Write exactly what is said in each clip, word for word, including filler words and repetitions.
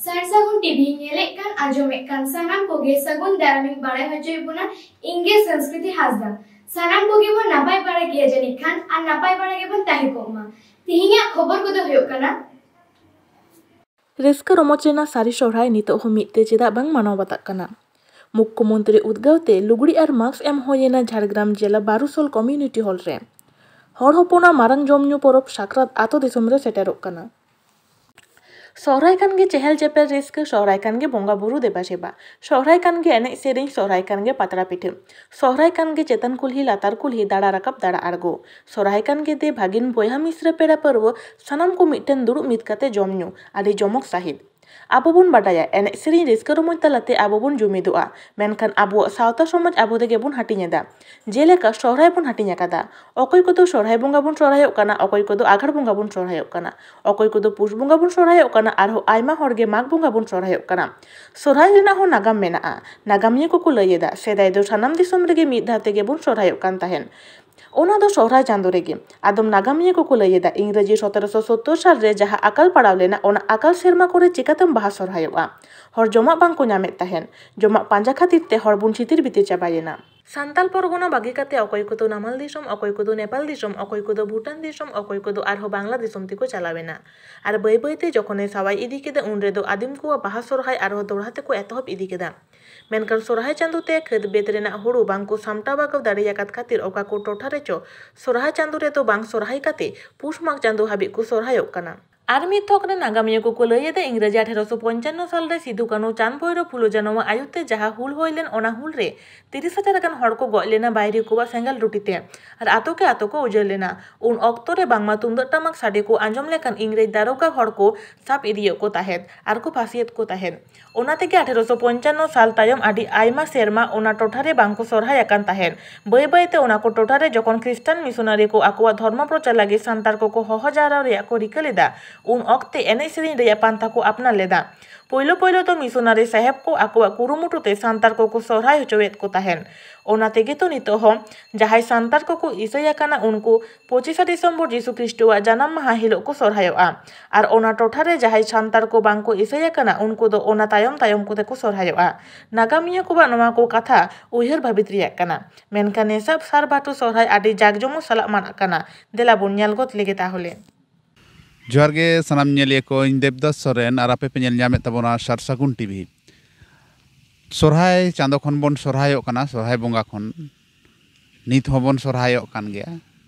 ᱥᱟᱨ ᱥᱟᱹᱜᱩᱱ ᱴᱤᱵᱷᱤ ᱧᱮᱞᱮᱫ ᱠᱟᱱ ᱟᱸᱡᱚᱢᱮᱫ ᱠᱟᱱ ᱥᱟᱱᱟᱢ ᱠᱚᱜᱮ ᱥᱟᱹᱜᱩᱱ ᱫᱟᱨᱟᱢᱤᱧ ᱵᱟᱲᱟᱭ ᱦᱚᱪᱚᱭᱮᱫ ᱵᱚᱱᱟ᱾ ᱤᱧ ᱜᱮ ᱥᱚᱝᱥᱠᱨᱤᱛᱤ ᱦᱟᱸᱥᱫᱟ᱾ ᱥᱟᱱᱟᱢ ᱠᱚᱜᱮ ᱵᱚᱱ ᱱᱟᱯᱟᱭ ᱵᱟᱲᱟ ᱜᱮᱭᱟ ᱡᱟᱹᱱᱤᱡ ᱠᱷᱟᱱ, ᱟᱨ ᱱᱟᱯᱟᱭ ᱵᱟᱲᱟ ᱜᱮᱵᱚᱱ ᱛᱟᱦᱮᱸ ᱠᱚᱜ ᱢᱟ᱾ ᱛᱮᱦᱮᱧᱟᱜ ᱠᱷᱚᱵᱚᱨ ᱠᱚᱫᱚ ᱦᱩᱭᱩᱜ ᱠᱟᱱᱟ, ᱨᱟᱹᱥᱠᱟᱹ ᱨᱚᱢᱚᱡᱽ ᱨᱮᱱᱟᱜ ᱥᱟᱹᱨᱤ ᱥᱚᱦᱨᱟᱭ ᱱᱤᱛᱚᱜ ᱦᱚᱸ ᱢᱤᱫ ᱛᱮ ᱪᱮᱫᱟᱜ ᱵᱟᱝ ᱢᱟᱱᱟᱣ ᱵᱟᱛᱟᱜ ᱠᱟᱱᱟ? ᱢᱩᱠᱠᱷᱚ ᱢᱚᱱᱛᱨᱤ ᱩᱫᱽᱜᱟᱹᱣ ᱛᱮ ᱞᱩᱜᱽᱲᱤ ᱟᱨ ᱢᱟᱥᱠ ᱮᱢ ᱦᱩᱭ ᱮᱱᱟ ᱡᱷᱟᱲᱜᱨᱟᱢ ᱡᱮᱞᱟ ᱵᱟᱨᱩᱥᱳᱞ ᱠᱚᱢᱤᱭᱩᱱᱤᱴᱤ ᱦᱚᱞ ᱨᱮ᱾ ᱦᱚᱲ ᱦᱚᱯᱚᱱᱟᱜ ᱢᱟᱨᱟᱝ ᱡᱚᱢ ᱧᱩ ᱯᱚᱨᱚᱵᱽ ᱥᱟᱠᱨᱟᱛ ᱟᱛᱳ ᱫᱤᱥᱚᱢ ᱨᱮ ᱥᱮᱴᱮᱨᱚᱜ ᱠᱟᱱᱟ᱾ ᱥᱚᱦᱨᱟᱭ ᱠᱷᱟᱱ ᱜᱮ ᱪᱮᱦᱮᱞ ᱪᱮᱯᱮᱞ ᱨᱟᱹᱥᱠᱟᱹ, ᱥᱚᱦᱨᱟᱭ ᱠᱷᱟᱱ ᱜᱮ ᱵᱚᱸᱜᱟ ᱵᱩᱨᱩ ᱫᱮᱵᱟ ᱥᱮᱵᱟ, ᱥᱚᱦᱨᱟᱭ ᱠᱷᱟᱱ ᱜᱮ ᱮᱱᱮᱡ ᱥᱮᱨᱮᱧ, ᱥᱚᱦᱨᱟᱭ ᱠᱷᱟᱱ ᱜᱮ ᱯᱟᱛᱲᱟ ᱯᱤᱴᱷᱟᱹ, ᱥᱚᱦᱨᱟᱭ ᱠᱷᱟᱱ ᱜᱮ ᱪᱮᱛᱟᱱ ᱠᱩᱞᱦᱤ ᱞᱟᱛᱟᱨ ᱠᱩᱞᱦᱤ ᱫᱟᱬᱟ ᱨᱟᱠᱟᱵ ᱫᱟᱬᱟ ᱟᱬᱜᱚ, ᱥᱚᱦᱨᱟᱭ ᱠᱷᱟᱱ ᱜᱮ ᱫᱮ ᱵᱷᱟᱹᱜᱤᱱ ᱵᱚᱭᱦᱟ ᱢᱤᱥᱨᱟ ᱯᱮᱲᱟ ᱯᱟᱹᱨᱣᱟᱹ ᱥᱟᱱᱟᱢ ᱠᱚ ᱢᱤᱫᱴᱷᱮᱱ ᱫᱩᱲᱩᱵ ᱢᱤᱫ ᱠᱟᱛᱮ ᱡᱚᱢ ᱧᱩ ᱟᱹᱰᱤ ᱡᱚᱢᱚᱠ ᱥᱟᱹᱦᱤᱡ᱾ ᱟᱵᱚ ᱵᱚᱱ ᱵᱟᱰᱟᱭᱟ, ᱮᱱᱮᱡ ᱥᱮᱨᱮᱧ ᱨᱟᱹᱥᱠᱟᱹ ᱨᱚᱢᱚᱡᱽ ᱛᱟᱞᱟᱛᱮ ᱟᱵᱚ ᱵᱚᱱ ᱡᱩᱢᱤᱫᱚᱜᱼᱟ, ᱢᱮᱱᱠᱷᱟᱱ ᱟᱵᱚᱣᱟᱜ ᱥᱟᱶᱛᱟ ᱥᱚᱢᱟᱡᱽ ᱟᱵᱚ ᱛᱮᱜᱮ ᱵᱚᱱ ᱦᱟᱹᱴᱤᱧ ᱮᱫᱟ᱾ ᱡᱮᱞᱮᱠᱟ ᱥᱚᱦᱨᱟᱭ ᱵᱚᱱ ᱦᱟᱹᱴᱤᱧ ᱟᱠᱟᱫᱟ, ᱚᱠᱚᱭ ᱠᱚᱫᱚ ᱥᱚᱦᱨᱟᱭ ᱵᱚᱸᱜᱟ ᱵᱚᱱ ᱥᱚᱦᱨᱟᱭᱚᱜ ᱠᱟᱱᱟ, ᱚᱠᱚᱭ ᱠᱚᱫᱚ ᱟᱜᱷᱟᱲ ᱵᱚᱸᱜᱟ ᱵᱚᱱ ᱥᱚᱦᱨᱟᱭᱚᱜ ᱠᱟᱱᱟ, ᱚᱠᱚᱭ ᱠᱚᱫᱚ ᱯᱩᱥ ᱵᱚᱸᱜᱟ ᱵᱚᱱ ᱥᱚᱦᱨᱟᱭᱚᱜ ᱠᱟᱱᱟ, ᱟᱨᱦᱚᱸ ᱟᱭᱢᱟ ᱦᱚᱲ ᱜᱮ ᱢᱟᱜᱽ ᱵᱚᱸᱜᱟ ᱵᱚᱱ ᱥᱚᱦᱨᱟᱭᱚᱜ ᱠᱟᱱᱟ᱾ ᱥᱚᱦᱨᱟᱭ ᱨᱮᱱᱟᱜ ᱦᱚᱸ ᱱᱟᱜᱟᱢ ᱢᱮᱱᱟᱜᱼᱟ᱾ ᱱᱟᱜᱟᱢᱤᱭᱟᱹ ᱠᱚᱠᱚ ᱞᱟᱹᱭ ᱮᱫᱟ, ᱥᱮᱫᱟᱭ ᱫᱚ ᱥᱟᱱᱟᱢ ᱫᱤᱥᱚᱢ ᱨᱮᱜᱮ ᱢᱤᱫ ᱫᱷᱟᱣ ᱛᱮᱜᱮ ᱵᱚᱱ ᱥᱚᱦᱨᱟᱭᱚᱜ ᱠᱟᱱ ᱛᱟᱦᱮᱸᱱ᱾ ᱚᱱᱟ ᱫᱚ ᱥᱚᱦᱨᱟᱭ ᱪᱟᱸᱫᱳ ᱨᱮᱜᱮ᱾ ᱟᱫᱚᱢ ᱱᱟᱜᱟᱢᱤᱭᱟᱹ ᱠᱚᱠᱚ ᱞᱟᱹᱭ ᱮᱫᱟ, ᱤᱝᱨᱮᱡᱤ ᱥᱚᱛᱮᱨᱚᱥᱚ ᱥᱳᱛᱛᱳᱨ ᱥᱟᱞ ᱨᱮ ᱡᱟᱦᱟᱸ ᱟᱠᱟᱞ ᱯᱟᱲᱟᱣ ᱞᱮᱱᱟ, ᱚᱱᱟ ᱟᱠᱟᱞ ᱥᱮᱨᱢᱟ ᱠᱚᱨᱮ ᱪᱤᱠᱟᱹᱛᱮᱢ ᱵᱟᱦᱟ ᱥᱚᱦᱨᱟᱭᱚᱜᱼᱟ? ᱦᱚᱲ ᱡᱚᱢᱟᱜ ᱵᱟᱝ ᱠᱚ ᱧᱟᱢᱮᱫ ᱛᱟᱦᱮᱸᱱ᱾ ᱡᱚᱢᱟᱜ ᱯᱟᱸᱡᱟ ᱠᱷᱟᱹᱛᱤᱨ ᱛᱮ ᱦᱚᱲ ᱵᱚᱱ ᱪᱷᱤᱛᱤᱨ ᱵᱤᱛᱤᱨ ᱪᱟᱵᱟᱭᱮᱱᱟ᱾ ᱥᱟᱱᱛᱟᱞ ᱯᱚᱨᱜᱚᱱᱟ ᱵᱟᱹᱜᱤ ᱠᱟᱛᱮ ᱚᱠᱚᱭ ᱠᱚᱫᱚ ᱱᱟᱢᱟᱞ ᱫᱤᱥᱚᱢ, ᱚᱠᱚᱭ ᱠᱚᱫᱚ ᱱᱮᱯᱟᱞ ᱫᱤᱥᱚᱢ, ᱚᱠᱚᱭ ᱠᱚᱫᱚ ᱵᱷᱩᱴᱟᱱ ᱫᱤᱥᱚᱢ, ᱚᱠᱚᱭ ᱠᱚᱫᱚ ᱟᱨᱦᱚᱸ ᱵᱟᱝᱞᱟ ᱫᱤᱥᱚᱢ ᱛᱮᱠᱚ ᱪᱟᱞᱟᱣ ᱮᱱᱟ᱾ ᱟᱨ ᱵᱟᱹᱭ ᱵᱟᱹᱭ ᱛᱮ ᱡᱚᱠᱷᱚᱱᱮ ᱥᱟᱶᱟᱭ ᱤᱫᱤ ᱠᱮᱫᱟ, ᱩᱱ ᱨᱮᱫᱚ ᱟᱹᱫᱤᱢ ᱠᱚᱣᱟᱜ ᱵᱟᱦᱟ ᱥᱚᱦᱨᱟᱭ ᱟᱨᱦᱚᱸ ᱫᱚᱦᱲᱟ ᱛᱮᱠᱚ ᱮᱛᱚᱦᱚᱵ ᱤᱫᱤ ᱠᱮᱫᱟ᱾ ᱢᱮᱱᱠᱷᱟᱱ ᱥᱚᱦᱨᱟᱭ ᱪᱟᱸᱫᱳ ᱛᱮ ᱠᱷᱟᱹᱫᱽ ᱵᱟᱹᱫᱽ ᱨᱮᱱᱟᱜ ᱦᱩᱲᱩ ᱵᱟᱝ ᱠᱚ ᱥᱟᱢᱴᱟᱣ ᱵᱟᱜᱟᱣ ᱫᱟᱲᱮᱭᱟᱠᱟᱫ ᱠᱷᱟᱹᱛᱤᱨ ᱚᱠᱟ ᱠᱚ ᱴᱚᱴᱷᱟ ᱨᱮᱪᱚ ᱥᱚᱦᱨᱟᱭ ᱪᱟᱸᱫᱳ ᱨᱮᱫᱚ ᱵᱟᱝ ᱥᱚᱦᱨᱟᱭ ᱠᱟᱛᱮ ᱯᱩᱥ ᱢᱟᱜᱽ ᱪᱟᱸᱫᱳ ᱦᱟᱹᱵᱤᱡ ᱠᱚ ᱥᱚᱦᱨᱟᱭᱚᱜ ᱠᱟᱱᱟ᱾ ᱟᱨ ᱢᱤᱫ ᱛᱷᱚᱠ ᱨᱮ ᱱᱟᱜᱟᱢᱤᱭᱟᱹ ᱠᱚᱠᱚ ᱞᱟᱹᱭ ᱮᱫᱟ, ᱤᱝᱨᱮᱡᱤ ᱟᱴᱷᱮᱨᱚᱥᱚ ᱯᱚᱧᱪᱟᱱᱱᱚ ᱥᱟᱞ ᱨᱮ ᱥᱤᱫᱩ ᱠᱟᱹᱱᱦᱩ ᱪᱟᱸᱫᱽ ᱵᱷᱳᱭᱨᱳ ᱯᱷᱩᱞᱳ ᱡᱟᱱᱚᱣᱟᱜ ᱟᱭᱩᱨ ᱛᱮ ᱡᱟᱦᱟᱸ ᱦᱩᱞ ᱦᱩᱭ ᱞᱮᱱ, ᱚᱱᱟ ᱦᱩᱞ ᱨᱮ ᱛᱤᱨᱤᱥ ᱦᱟᱡᱟᱨ ᱜᱟᱱ ᱦᱚᱲ ᱠᱚ ᱜᱚᱡ ᱞᱮᱱᱟ ᱵᱟᱹᱭᱨᱤ ᱠᱚᱣᱟᱜ ᱥᱮᱸᱜᱮᱞ ᱴᱩᱴᱤ ᱛᱮ, ᱟᱨ ᱟᱛᱳ ᱠᱮ ᱟᱛᱳ ᱠᱚ ᱩᱡᱟᱹᱲ ᱞᱮᱱᱟ᱾ ᱩᱱ ᱚᱠᱛᱚ ᱨᱮ ᱵᱟᱝᱢᱟ ᱛᱩᱢᱫᱟᱹᱜ ᱴᱟᱢᱟᱠ ᱥᱟᱰᱮ ᱠᱚ ᱟᱸᱡᱚᱢ ᱞᱮᱠᱷᱟᱱ ᱤᱝᱨᱮᱡᱽ ᱫᱟᱨᱚᱜᱟ ᱦᱚᱲ ᱠᱚ ᱥᱟᱵ ᱤᱫᱤᱭᱮᱫ ᱠᱚ ᱛᱟᱦᱮᱸᱫ ᱟᱨ ᱠᱚ ᱯᱷᱟᱸᱥᱤᱭᱮᱫ ᱠᱚ ᱛᱟᱦᱮᱸᱫ᱾ ᱚᱱᱟ ᱛᱮᱜᱮ ᱟᱴᱷᱮᱨᱚᱥᱚ ᱯᱚᱧᱪᱟᱱᱱᱚ ᱥᱟᱞ ᱛᱟᱭᱚᱢ ᱟᱹᱰᱤ ᱟᱭᱢᱟ ᱥᱮᱨᱢᱟ ᱚᱱᱟ ᱴᱚᱴᱷᱟ ᱨᱮ ᱵᱟᱝ ᱠᱚ ᱥᱚᱨᱦᱟᱭ ᱟᱠᱟᱱ ᱛᱟᱦᱮᱸᱫ᱾ ᱵᱟᱹᱭ ᱵᱟᱹᱭ ᱛᱮ ᱚᱱᱟ ᱠᱚ ᱴᱚᱴᱷᱟ ᱨᱮ ᱡᱚᱠᱷᱚᱱ ᱠᱷᱨᱤᱥᱴᱟᱱ ᱢᱤᱥᱚᱱᱟᱨᱤ ᱠᱚ ᱟᱠᱚᱣᱟᱜ ᱫᱷᱚᱨᱢᱚ ᱯᱨᱚᱪᱟᱨ ᱞᱟᱹᱜᱤᱫ ᱥᱟᱱᱛᱟᱲ ᱠᱚᱠᱚ ᱦᱚᱦᱚ ᱡᱟᱣᱨᱟ ᱨᱮᱭᱟᱜ ᱠᱚ ᱨᱤᱠᱟᱹ ᱞᱮᱫᱟ, ᱩᱱ ᱚᱠᱛᱮ ᱮᱱᱮᱡ ᱥᱮᱨᱮᱧ ᱨᱮᱭᱟᱜ ᱯᱟᱱᱛᱷᱟ ᱠᱚ ᱟᱯᱱᱟᱨ ᱞᱮᱫᱟ᱾ ᱯᱳᱭᱞᱳ ᱯᱳᱭᱞᱳ ᱫᱚ ᱢᱤᱥᱚᱱᱟᱨᱤ ᱥᱟᱦᱮᱵ ᱠᱚ ᱟᱠᱚᱣᱟᱜ ᱠᱩᱨᱩᱢᱩᱴᱩ ᱛᱮ ᱥᱟᱱᱛᱟᱲ ᱠᱚᱠᱚ ᱥᱚᱨᱦᱟᱭ ᱦᱚᱪᱚᱭᱮᱫ ᱠᱚ ᱛᱟᱦᱮᱸᱱ᱾ ᱚᱱᱟ ᱛᱮᱜᱮ ᱛᱚ ᱱᱤᱛᱚᱜ ᱦᱚᱸ ᱡᱟᱦᱟᱸᱭ ᱥᱟᱱᱛᱟᱲ ᱠᱚᱠᱚ ᱤᱥᱟᱹᱭ ᱟᱠᱟᱱᱟ, ᱩᱱᱠᱩ ᱯᱚᱸᱪᱤᱥᱟ ᱰᱤᱥᱮᱢᱵᱚᱨ ᱡᱤᱥᱩ ᱠᱷᱨᱤᱥᱴᱚᱣᱟᱜ ᱡᱟᱱᱟᱢ ᱢᱟᱦᱟ ᱦᱤᱞᱳᱜ ᱠᱚ ᱥᱚᱨᱦᱟᱭᱚᱜᱼᱟ᱾ ᱟᱨ ᱚᱱᱟ ᱴᱚᱴᱷᱟ ᱨᱮ ᱡᱟᱦᱟᱸᱭ ᱥᱟᱱᱛᱟᱲ ᱠᱚ ᱵᱟᱝ ᱠᱚ ᱤᱥᱟᱹᱭ ᱟᱠᱟᱱᱟ, ᱩᱱᱠᱩ ᱫᱚ ᱚᱱᱟ ᱛᱟᱭᱚᱢ ᱛᱟᱭᱚᱢ ᱠᱚᱛᱮ ᱠᱚ ᱥᱚᱨᱦᱟᱭᱚᱜᱼᱟ᱾ ᱱᱟᱜᱟᱢᱤᱭᱟᱹ ᱠᱚᱣᱟᱜ ᱱᱚᱣᱟ ᱠᱚ ᱠᱟᱛᱷᱟ ᱩᱭᱦᱟᱹᱨ ᱵᱷᱟᱹᱵᱤᱛ ᱨᱮᱭᱟᱜ ᱠᱟᱱᱟ᱾ ᱢᱮᱱᱠᱷᱟᱱ ᱱᱮᱥᱟᱜ ᱥᱟᱨ ᱵᱷᱟᱴᱩ ᱥᱚᱨᱦᱟᱭ ᱟᱹᱰᱤ ᱡᱟᱠ ᱡᱚᱢᱚᱠ ᱥᱟᱞᱟᱜ ᱢᱟᱱᱟᱜ ᱠᱟᱱᱟ᱾ ᱫᱮᱞᱟ ᱵᱚᱱ ᱧᱮᱞ ᱜᱚᱫ ᱞᱮᱜᱮ ᱛᱟᱦᱚᱞᱮ᱾ ᱡᱚᱦᱟᱨ ᱜᱮ ᱥᱟᱱᱟᱢ ᱧᱮᱞᱤᱭᱟᱹ ᱠᱚ, ᱤᱧ ᱫᱮᱵᱫᱟᱥ ᱥᱚᱨᱮᱱ ᱟᱨ ᱟᱯᱮ ᱯᱮ ᱧᱮᱞ ᱧᱟᱢᱮᱫ ᱛᱟᱵᱚᱱᱟ ᱥᱟᱨ ᱥᱟᱹᱜᱩᱱ ᱴᱤᱵᱷᱤ᱾ ᱥᱚᱨᱦᱟᱭ ᱪᱟᱸᱫᱚ ᱠᱷᱚᱱ ᱵᱚᱱ ᱥᱚᱨᱦᱟᱭᱚᱜ ᱠᱟᱱᱟ, ᱥᱚᱨᱦᱟᱭ ᱵᱚᱸᱜᱟ ᱠᱷᱚᱱ᱾ ᱱᱤᱛ ᱦᱚᱸᱵᱚᱱ ᱥᱚᱨᱦᱟᱭᱚᱜ ᱠᱟᱱ ᱜᱮᱭᱟ᱾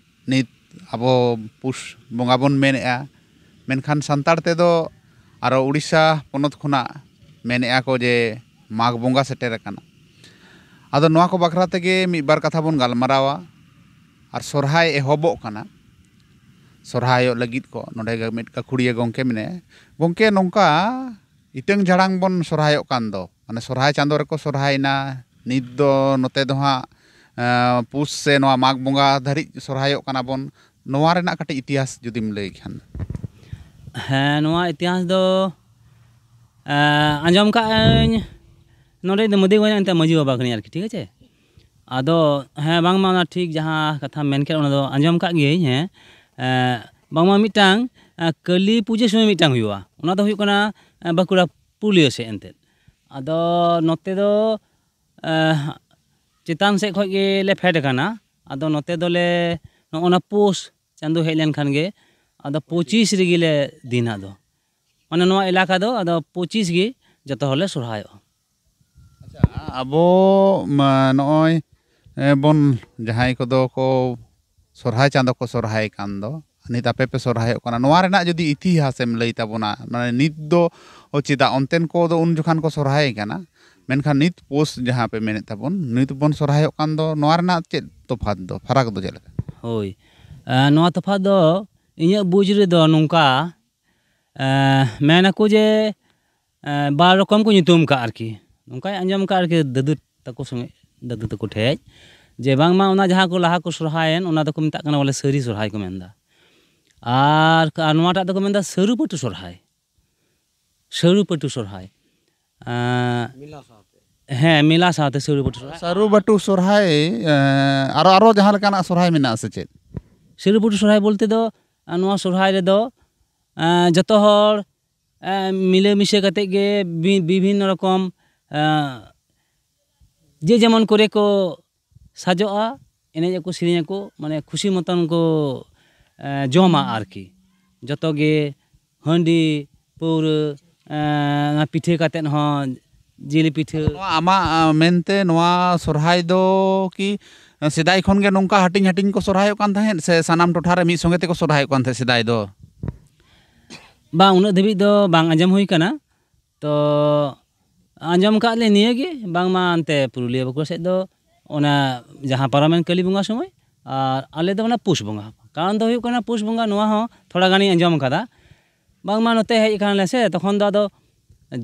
ᱱᱤᱛ ᱟᱵᱚ ᱯᱩᱥ ᱵᱚᱸᱜᱟ ᱵᱚᱱ ᱢᱮᱱᱮᱫᱼᱟ, ᱢᱮᱱᱠᱷᱟᱱ ᱥᱟᱱᱛᱟᱲ ᱛᱮᱫᱚ ᱟᱨᱚ ᱩᱲᱤᱥᱥᱟ ᱯᱚᱱᱚᱛ ᱠᱷᱚᱱᱟᱜ ᱢᱮᱱᱮᱫᱼᱟ ᱠᱚ ᱡᱮ ᱢᱟᱜᱽ ᱵᱚᱸᱜᱟ ᱥᱮᱴᱮᱨ ᱟᱠᱟᱱᱟ᱾ ᱟᱫᱚ ᱱᱚᱣᱟ ᱠᱚ ᱵᱟᱠᱷᱨᱟ ᱛᱮᱜᱮ ᱢᱤᱫ ᱵᱟᱨ ᱠᱟᱛᱷᱟ ᱵᱚᱱ ᱜᱟᱞᱢᱟᱨᱟᱣᱟ᱾ ᱟᱨ ᱥᱚᱨᱦᱟᱭ ᱮᱦᱚᱵᱚᱜ ᱠᱟᱱᱟ, ᱥᱚᱨᱦᱟᱭᱚᱜ ᱞᱟᱹᱜᱤᱫ ᱠᱚ ᱱᱚᱰᱮ ᱜᱮ ᱢᱤᱫ ᱜᱟᱹᱠᱷᱩᱲᱤᱭᱟᱹ ᱜᱚᱢᱠᱮ ᱢᱮᱱᱟᱭᱟ᱾ ᱜᱚᱢᱠᱮ, ᱱᱚᱝᱠᱟ ᱤᱴᱟᱹᱝ ᱡᱷᱟᱲᱟᱝ ᱵᱚᱱ ᱥᱚᱨᱦᱟᱭᱚᱜ ᱠᱟᱱ ᱫᱚ, ᱢᱟᱱᱮ ᱥᱚᱨᱦᱟᱭ ᱪᱟᱸᱫᱚ ᱨᱮᱠᱚ ᱥᱚᱨᱦᱟᱭᱮᱱᱟ, ᱱᱤᱛ ᱫᱚ ᱱᱚᱛᱮ ᱫᱚ ᱦᱟᱸᱜ ᱮᱸ, ᱯᱩᱥ ᱥᱮ ᱱᱚᱣᱟ ᱢᱟᱜᱽ ᱵᱚᱸᱜᱟ ᱫᱷᱟᱹᱨᱤᱡ ᱥᱚᱨᱦᱟᱭᱚᱜ ᱠᱟᱱᱟ ᱵᱚᱱ, ᱱᱚᱣᱟ ᱨᱮᱱᱟᱜ ᱠᱟᱹᱴᱤᱡ ᱤᱛᱤᱦᱟᱥ ᱡᱩᱫᱤᱢ ᱞᱟᱹᱭ ᱠᱷᱟᱱ᱾ ᱦᱮᱸ, ᱱᱚᱣᱟ ᱤᱛᱤᱦᱟᱥ ᱫᱚ, ᱮᱸ, ᱟᱸᱡᱚᱢ ᱠᱟᱜ ᱟᱹᱧ, ᱱᱚᱰᱮ ᱫᱚ ᱢᱟᱹᱫᱤ ᱜᱚᱸᱡᱽ ᱮᱱᱛᱮ ᱢᱟᱹᱡᱷᱤ ᱵᱟᱵᱟ ᱠᱟᱹᱱᱟᱹᱧ ᱟᱨᱠᱤ, ᱴᱷᱤᱠ ᱟᱪᱷᱮ? ᱟᱫᱚ ᱦᱮᱸ, ᱵᱟᱝᱢᱟ ᱚᱱᱟ ᱴᱷᱤᱠ ᱡᱟᱦᱟᱸ ᱠᱟᱛᱷᱟᱢ ᱢᱮᱱ ᱠᱮᱫ, ᱚᱱᱟ ᱫᱚ ᱟᱸᱡᱚᱢ ᱠᱟᱜ ᱜᱤᱭᱟᱹᱧ, ᱦᱮᱸ᱾ ᱮᱸ, ᱵᱟᱝᱢᱟ ᱢᱤᱫᱴᱟᱝ, ᱮᱸ, ᱠᱟᱹᱞᱤ ᱯᱩᱡᱟᱹ ᱥᱚᱢᱚᱭ ᱢᱤᱫᱴᱟᱝ ᱦᱩᱭᱩᱜᱼᱟ, ᱚᱱᱟ ᱫᱚ ᱦᱩᱭᱩᱜ ᱠᱟᱱᱟ, ᱮᱸ, ᱵᱟᱸᱠᱩᱲᱟ ᱯᱩᱨᱩᱞᱤᱭᱟᱹ ᱥᱮᱫ ᱮᱱᱛᱮᱫ᱾ ᱟᱫᱚ ᱱᱚᱛᱮ ᱫᱚ ᱮᱸ, ᱪᱮᱛᱟᱱ ᱥᱮᱫ ᱠᱷᱚᱡ ᱜᱮᱞᱮ ᱯᱷᱮᱰ ᱟᱠᱟᱱᱟ᱾ ᱟᱫᱚ ᱱᱚᱛᱮ ᱫᱚᱞᱮ ᱱᱚᱜᱼᱚ ᱱᱟ ᱯᱳᱥ ᱪᱟᱸᱫᱳ ᱦᱮᱡ ᱞᱮᱱᱠᱷᱟᱱ ᱜᱮ ᱟᱫᱚ ᱯᱚᱸᱪᱤᱥ ᱨᱮᱜᱮ ᱞᱮ ᱫᱤᱱᱟ ᱫᱚ᱾ ᱢᱟᱱᱮ ᱱᱚᱣᱟ ᱮᱞᱟᱠᱟ ᱫᱚ ᱟᱫᱚ ᱯᱚᱸᱪᱤᱥ ᱜᱮ ᱡᱚᱛᱚ ᱦᱚᱲᱞᱮ ᱥᱚᱨᱦᱟᱭᱚᱜᱼᱟ᱾ ᱟᱪᱪᱷᱟ, ᱟᱵᱚ ᱢᱟ ᱱᱚᱜᱼᱚᱭ, ᱮ, ᱵᱚᱱ ᱡᱟᱦᱟᱸᱭ ᱠᱚᱫᱚ ᱠᱚ ᱥᱚᱨᱦᱟᱭ ᱪᱟᱸᱫᱚ ᱠᱚ ᱥᱚᱨᱦᱟᱭ ᱠᱟᱱ ᱫᱚ, ᱱᱤᱛ ᱟᱯᱮ ᱯᱮ ᱥᱚᱨᱦᱟᱭᱚᱜ ᱠᱟᱱᱟ, ᱱᱚᱣᱟ ᱨᱮᱱᱟᱜ ᱡᱩᱫᱤ ᱤᱛᱤᱦᱟᱥ ᱮᱢ ᱞᱟᱹᱭ ᱛᱟᱵᱚᱱᱟ, ᱢᱟᱱᱮ ᱱᱤᱛ ᱫᱚ ᱪᱮᱫᱟᱜ ᱚᱱᱛᱮᱱ ᱠᱚ ᱫᱚ ᱩᱱ ᱡᱚᱠᱷᱟᱱ ᱠᱚ ᱥᱚᱨᱦᱟᱭ ᱠᱟᱱᱟ, ᱢᱮᱱᱠᱷᱟᱱ ᱱᱤᱛ ᱯᱳᱥ ᱡᱟᱦᱟᱸ ᱯᱮ ᱢᱮᱱᱮᱫ ᱛᱟᱵᱚᱱ, ᱱᱤᱛ ᱵᱚᱱ ᱥᱚᱨᱦᱟᱭᱚᱜ ᱠᱟᱱ ᱫᱚ, ᱱᱚᱣᱟ ᱨᱮᱱᱟᱜ ᱪᱮᱫ ᱛᱚᱯᱷᱟᱛ ᱫᱚ, ᱯᱷᱟᱨᱟᱠ ᱫᱚ ᱪᱮᱫ ᱞᱮᱠᱟ? ᱦᱳᱭ, ᱮᱸ, ᱱᱚᱣᱟ ᱛᱚᱯᱷᱟᱛ ᱫᱚ ᱤᱧᱟᱹᱜ ᱵᱩᱡᱽ ᱨᱮᱫᱚ ᱱᱚᱝᱠᱟ, ᱮᱸ, ᱢᱮᱱ ᱟᱠᱚ ᱡᱮ, ᱮᱸ, ᱵᱟᱨ ᱨᱚᱠᱚᱢ ᱠᱚ ᱧᱩᱛᱩᱢ ᱠᱟᱜᱼᱟ ᱟᱨᱠᱤ᱾ ᱱᱚᱝᱠᱟᱧ ᱟᱸᱡᱚᱢ ᱠᱟᱜᱼᱟ ᱟᱨᱠᱤ ᱫᱟᱫᱩ ᱛᱟᱠᱚ ᱥᱚᱸᱜᱮ, ᱫᱟᱫᱩ ᱛᱟᱠᱚ ᱴᱷᱮᱡ, ᱡᱮ ᱵᱟᱝᱢᱟ ᱚᱱᱟ ᱡᱟᱦᱟᱸ ᱠᱚ ᱞᱟᱦᱟ ᱠᱚ ᱥᱚᱨᱦᱟᱭᱮᱱ, ᱚᱱᱟ ᱫᱚᱠᱚ ᱢᱮᱛᱟᱜ ᱠᱟᱱᱟ ᱵᱚᱞᱮ ᱥᱟᱹᱨᱤ ᱥᱚᱨᱦᱟᱭ ᱠᱚ ᱢᱮᱱᱫᱟ᱾ ᱟᱨ ᱟᱨ ᱱᱚᱣᱟᱴᱟᱜ ᱫᱚᱠᱚ ᱢᱮᱱᱫᱟ ᱥᱟᱹᱨᱩ ᱯᱟᱹᱴᱩ ᱥᱚᱨᱦᱟᱭ᱾ ᱥᱟᱹᱨᱩ ᱯᱟᱹᱴᱩ ᱥᱚᱨᱦᱟᱭ᱾ ᱮᱸ, ᱦᱮᱸ, ᱢᱮᱞᱟ ᱥᱟᱶᱛᱮ ᱥᱟᱹᱨᱩ ᱯᱟᱹᱴᱩ ᱥᱚᱨᱦᱟᱭ᱾ ᱥᱟᱹᱨᱩ ᱵᱟᱹᱴᱩ ᱥᱚᱨᱦᱟᱭ, ᱮᱸ, ᱟᱨᱚ, ᱟᱨᱚ ᱡᱟᱦᱟᱸ ᱞᱮᱠᱟᱱᱟᱜ ᱥᱚᱨᱦᱟᱭ ᱢᱮᱱᱟᱜᱼᱟ ᱥᱮ ᱪᱮᱫ? ᱥᱟᱹᱨᱩ ᱯᱟᱹᱴᱩ ᱥᱚᱨᱦᱟᱭ ᱵᱚᱞᱛᱮ ᱫᱚ, ᱟᱸ, ᱱᱚᱣᱟ ᱥᱚᱨᱦᱟᱭ ᱨᱮᱫᱚ, ᱟᱸ, ᱡᱚᱛᱚ ᱦᱚᱲ, ᱟᱸ, ᱢᱤᱞᱟᱹᱢᱤᱥᱟᱹ ᱠᱟᱛᱮᱫ ᱜᱮ ᱵᱤ-, ᱵᱤᱵᱷᱤᱱᱱᱚ ᱨᱚᱠᱚᱢ, ᱟᱸ, ᱡᱮ ᱡᱮᱢᱚᱱ ᱠᱚᱨᱮ ᱠᱚ ᱥᱟᱡᱚᱜᱼᱟ, ᱮᱱᱮᱡ ᱟᱠᱚ, ᱥᱮᱨᱮᱧ ᱟᱠᱚ, ᱢᱟᱱᱮ ᱠᱷᱩᱥᱤ ᱢᱚᱛᱚᱱ ᱠᱚ, ᱮᱸ, ᱡᱚᱢᱟ ᱟᱨᱠᱤ᱾ ᱡᱚᱛᱚ ᱜᱮ ᱦᱟᱺᱰᱤ, ᱯᱟᱹᱣᱨᱟᱹ, ᱮᱸ, ᱚᱱᱟ ᱯᱤᱴᱷᱟᱹ ᱠᱟᱛᱮᱫ ᱦᱚᱸ, ᱡᱤᱞ ᱯᱤᱴᱷᱟᱹ᱾ ᱱᱚᱣᱟ ᱟᱢᱟᱜ, ᱟᱸ, ᱢᱮᱱᱛᱮ ᱱᱚᱣᱟ ᱥᱚᱨᱦᱟᱭ ᱫᱚ ᱠᱤ, ᱟᱸ, ᱥᱮᱫᱟᱭ ᱠᱷᱚᱱ ᱜᱮ ᱱᱚᱝᱠᱟ ᱦᱟᱹᱴᱤᱧ ᱦᱟᱹᱴᱤᱧ ᱠᱚ ᱥᱚᱨᱦᱟᱭᱚᱜ ᱠᱟᱱ ᱛᱟᱦᱮᱸᱫ, ᱥᱮ ᱥᱟᱱᱟᱢ ᱴᱚᱴᱷᱟ ᱨᱮ ᱢᱤᱫ ᱥᱚᱸᱜᱮ ᱛᱮᱠᱚ ᱥᱚᱨᱦᱟᱭᱚᱜ ᱠᱟᱱ ᱛᱟᱦᱮᱸᱫ ᱥᱮᱫᱟᱭ ᱫᱚ? ᱵᱟᱝ, ᱩᱱᱟᱹᱜ ᱫᱷᱟᱹᱵᱤᱡ ᱫᱚ ᱵᱟᱝ ᱟᱸᱡᱚᱢ ᱦᱩᱭ ᱠᱟᱱᱟ᱾ ᱛᱚ, ᱟᱸᱡᱚᱢ ᱠᱟᱜ ᱞᱮ ᱱᱤᱭᱟᱹ ᱜᱮ, ᱵᱟᱝᱢᱟ ᱚᱱᱛᱮ ᱯᱩᱨᱩᱞᱤᱭᱟᱹ ᱵᱟᱸᱠᱩᱲᱟ ᱥᱮᱫ ᱫᱚ ᱚᱱᱟ ᱡᱟᱦᱟᱸ ᱯᱟᱨᱚᱢᱮᱱ ᱠᱟᱹᱞᱤ ᱵᱚᱸᱜᱟ ᱥᱚᱢᱚᱭ, ᱟᱨ ᱟᱞᱮ ᱫᱚ ᱚᱱᱟ ᱯᱩᱥ ᱵᱚᱸᱜᱟ᱾ ᱠᱟᱨᱚᱱ ᱫᱚ ᱦᱩᱭᱩᱜ ᱠᱟᱱᱟ, ᱯᱩᱥ ᱵᱚᱸᱜᱟ ᱱᱚᱣᱟ ᱦᱚᱸ ᱛᱷᱚᱲᱟ ᱜᱟᱱᱤᱧ ᱟᱸᱡᱚᱢ ᱠᱟᱫᱟ, ᱵᱟᱝᱢᱟ ᱱᱚᱛᱮ ᱦᱮᱡ ᱟᱠᱟᱱᱟᱞᱮ ᱥᱮ, ᱛᱚᱠᱷᱚᱱ ᱫᱚ ᱟᱫᱚ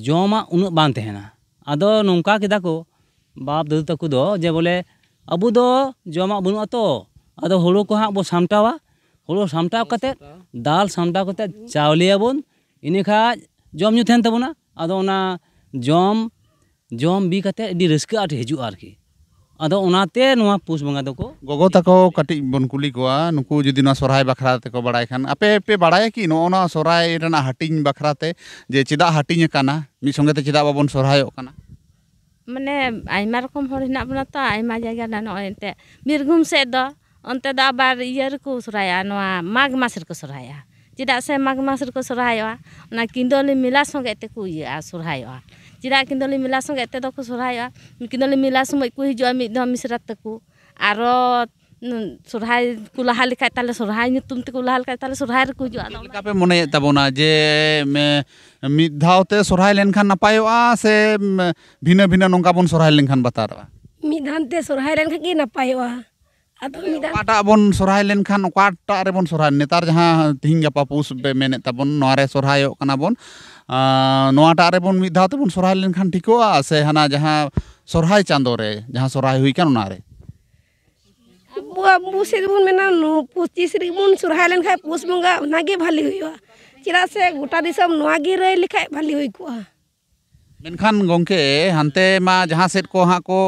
ᱡᱚᱢᱟᱜ ᱩᱱᱟᱹᱜ ᱵᱟᱝ ᱛᱟᱦᱮᱱᱟ᱾ ᱟᱫᱚ ᱱᱚᱝᱠᱟ ᱠᱮᱫᱟ ᱠᱚ ᱵᱟᱯ ᱫᱟᱫᱩ ᱛᱟᱠᱚ ᱫᱚ ᱡᱮ, ᱵᱚᱞᱮ, ᱟᱵᱚ ᱫᱚ ᱡᱚᱢᱟᱜ ᱵᱟᱹᱱᱩᱜᱼᱟ ᱛᱚ, ᱟᱫᱚ ᱦᱩᱲᱩ ᱠᱚ ᱦᱟᱸᱜ ᱵᱚ ᱥᱟᱢᱴᱟᱣᱟ, ᱦᱩᱲᱩ ᱥᱟᱢᱴᱟᱣ ᱠᱟᱛᱮᱫ ᱫᱟᱞ ᱥᱟᱢᱴᱟᱣ ᱠᱟᱛᱮᱫ ᱪᱟᱣᱞᱮᱭᱟᱵᱚᱱ, ᱤᱱᱟᱹ ᱠᱷᱟᱡ ᱡᱚᱢ ᱧᱩ ᱛᱟᱦᱮᱱ ᱛᱟᱵᱚᱱᱟ᱾ ᱟᱫᱚ ᱚᱱᱟ ᱡᱚᱢ, ᱡᱚᱢ ᱵᱤ ᱠᱟᱛᱮᱫ ᱟᱹᱰᱤ ᱨᱟᱹᱥᱠᱟᱹ ᱟᱸᱴ ᱦᱤᱡᱩᱜᱼᱟ ᱟᱨᱠᱤ᱾ ᱟᱫᱚ ᱚᱱᱟᱛᱮ ᱱᱚᱣᱟ ᱯᱩᱥ ᱵᱚᱸᱜᱟ ᱫᱚᱠᱚ ᱜᱚᱜᱚ ᱛᱟᱠᱚ ᱠᱟᱹᱴᱤᱡ ᱵᱚᱱ ᱠᱩᱞᱤ ᱠᱚᱣᱟ, ᱱᱩᱠᱩ ᱡᱩᱫᱤ ᱱᱚᱣᱟ ᱥᱚᱨᱦᱟᱭ ᱵᱟᱠᱷᱨᱟ ᱛᱮᱠᱚ ᱵᱟᱲᱟᱭ ᱠᱷᱟᱱ, ᱟᱯᱮ ᱯᱮ ᱵᱟᱲᱟᱭᱟ ᱠᱤ ᱱᱚᱜᱼᱚ ᱱᱚᱣᱟ ᱥᱚᱨᱦᱟᱭ ᱨᱮᱱᱟᱜ ᱦᱟᱹᱴᱤᱧ ᱵᱟᱠᱷᱨᱟ ᱛᱮ, ᱡᱮ ᱪᱮᱫᱟᱜ ᱦᱟᱹᱴᱤᱧ ᱟᱠᱟᱱᱟ, ᱢᱤᱫ ᱥᱚᱸᱜᱮ ᱛᱮ ᱪᱮᱫᱟᱜ ᱵᱟᱵᱚᱱ ᱥᱚᱨᱦᱟᱭᱚᱜ ᱠᱟᱱᱟ? ᱢᱟᱱᱮ, ᱟᱭᱢᱟ ᱨᱚᱠᱚᱢ ᱦᱚᱲ ᱦᱮᱱᱟᱜ ᱵᱚᱱᱟ ᱛᱚ, ᱟᱭᱢᱟ ᱡᱟᱭᱜᱟ ᱨᱮ᱾ ᱱᱚᱜᱼᱚᱭ ᱮᱱᱛᱮᱫ ᱵᱤᱨᱵᱷᱩᱢ ᱥᱮᱫ ᱫᱚ, ᱚᱱᱛᱮ ᱫᱚ ᱟᱵᱟᱨ ᱤᱭᱟᱹ ᱨᱮᱠᱚ ᱥᱚᱨᱦᱟᱭᱚᱜᱼᱟ, ᱱᱚᱣᱟ ᱢᱟᱜᱽ ᱢᱟᱥ ᱨᱮᱠᱚ ᱥᱚᱨᱦᱟᱭᱚᱜᱼᱟ᱾ ᱪᱮᱫᱟᱜ ᱥᱮ ᱢᱟᱜᱽ ᱢᱟᱥ ᱨᱮᱠᱚ ᱥᱚᱨᱦᱟᱭᱚᱜᱼᱟ, ᱚᱱᱟ ᱠᱤᱸᱫᱚᱞᱤ ᱢᱮᱞᱟ ᱥᱚᱸᱜᱮ ᱛᱮᱠᱚ ᱤᱭᱟᱹᱜᱼᱟ, ᱥᱚᱨᱦᱟᱭᱚᱜᱼᱟ᱾ ᱪᱮᱫᱟᱜ ᱠᱤᱸᱫᱚᱞᱤ ᱢᱮᱞᱟ ᱥᱚᱸᱜᱮ ᱛᱮᱫᱚ ᱠᱚ ᱥᱚᱨᱦᱟᱭᱚᱜᱼᱟ? ᱠᱤᱸᱫᱚᱞᱤ ᱢᱮᱞᱟ ᱥᱚᱢᱚᱭ ᱠᱚ ᱦᱤᱡᱩᱜᱼᱟ ᱢᱤᱫ ᱫᱷᱟᱣ ᱢᱤᱥᱨᱟ ᱛᱟᱠᱚ, ᱟᱨᱚ ᱥᱚᱨᱦᱟᱭ ᱠᱚ ᱞᱟᱦᱟ ᱞᱮᱠᱷᱟᱡ, ᱛᱟᱦᱞᱮ ᱥᱚᱨᱦᱟᱭ ᱧᱩᱛᱩᱢ ᱛᱮᱠᱚ ᱞᱟᱦᱟ ᱞᱮᱠᱷᱟᱡ, ᱛᱟᱦᱞᱮ ᱥᱚᱨᱦᱟᱭ ᱨᱮᱠᱚ ᱦᱤᱡᱩᱜᱼᱟ᱾ ᱟᱫᱚ ᱪᱮᱫ ᱞᱮᱠᱟ ᱯᱮ ᱢᱚᱱᱮᱭᱮᱫ ᱛᱟᱵᱚᱱᱟ ᱡᱮ, ᱢᱮ-, ᱢᱤᱫ ᱫᱷᱟᱣ ᱛᱮ ᱥᱚᱨᱦᱟᱭ ᱞᱮᱱᱠᱷᱟᱱ ᱱᱟᱯᱟᱭᱚᱜᱼᱟ ᱥᱮ, ᱢᱮ-, ᱵᱷᱤᱱᱟᱹ ᱵᱷᱤᱱᱟᱹ ᱱᱚᱝᱠᱟ ᱵᱚᱱ ᱥᱚᱨᱦᱟᱭ ᱞᱮᱱᱠᱷᱟᱱ ᱵᱟᱛᱟᱨᱚᱜᱼᱟ? ᱢᱤᱫ ᱫᱷᱟᱣ ᱛᱮ ᱥᱚᱨᱦᱟᱭ ᱞᱮᱱᱠᱷᱟᱱ ᱜᱮ ᱱᱟᱯᱟᱭᱚᱜᱼᱟ᱾ ᱟᱫᱚ ᱢᱤᱫ ᱫᱷᱟᱣ ᱚᱠᱟᱴᱟᱜ ᱵᱚᱱ ᱥᱚᱨᱦᱟᱭ ᱞᱮᱱᱠᱷᱟᱱ, ᱚᱠᱟᱴᱟᱜ ᱨᱮᱵᱚᱱ ᱥᱚᱨᱦᱟᱭ? ᱱᱮᱛᱟᱨ ᱡᱟᱦᱟᱸ ᱛᱤᱦᱤᱧ ᱜᱟᱯᱟ ᱯᱩᱥ ᱯᱮ ᱢᱮᱱᱮᱫ ᱛᱟᱵᱚᱱ, ᱱᱚᱣᱟ ᱨᱮ ᱥᱚᱨᱦᱟᱭᱚᱜ ᱠᱟᱱᱟ ᱵᱚᱱ, ᱟᱸ, ᱱᱚᱣᱟᱴᱟᱜ ᱨᱮᱵᱚᱱ ᱢᱤᱫ ᱫᱷᱟᱣ ᱛᱮᱵᱚᱱ ᱥᱚᱨᱦᱟᱭ ᱞᱮᱱᱠᱷᱟᱱ ᱴᱷᱤᱠᱚᱜᱼᱟ ᱥᱮ ᱦᱟᱱᱟ ᱡᱟᱦᱟᱸ ᱥᱚᱨᱦᱟᱭ ᱪᱟᱸᱫᱳ ᱨᱮ ᱡᱟᱦᱟᱸ ᱥᱚᱨᱦᱟᱭ ᱦᱩᱭ ᱠᱟᱱ ᱚᱱᱟ ᱨᱮ? ᱟᱵᱚ ᱟᱵᱚ, ᱟᱵᱚ ᱥᱮᱫ ᱵᱚᱱ ᱢᱮᱱᱟ, ᱱᱚ-, ᱯᱚᱸᱪᱤᱥ ᱨᱮᱜᱮ ᱵᱚᱱ ᱥᱚᱨᱦᱟᱭ ᱞᱮᱱᱠᱷᱟᱱ ᱯᱩᱥ ᱵᱚᱸᱜᱟ, ᱚᱱᱟᱜᱮ ᱵᱷᱟᱞᱮ ᱦᱩᱭᱩᱜᱼᱟ᱾ ᱪᱮᱫᱟᱜ ᱥᱮ ᱜᱚᱴᱟ ᱫᱤᱥᱚᱢ ᱱᱚᱣᱟ ᱜᱮ ᱨᱟᱹᱭ ᱞᱮᱠᱷᱟᱡ ᱵᱷᱟᱞᱮ ᱦᱩᱭ ᱠᱚᱜᱼᱟ᱾ ᱢᱮᱱᱠᱷᱟᱱ ᱜᱚᱢᱠᱮ, ᱦᱟᱱᱛᱮ ᱢᱟ ᱡᱟᱦᱟᱸ ᱥᱮᱫ ᱠᱚ ᱦᱟᱸᱜ ᱠᱚ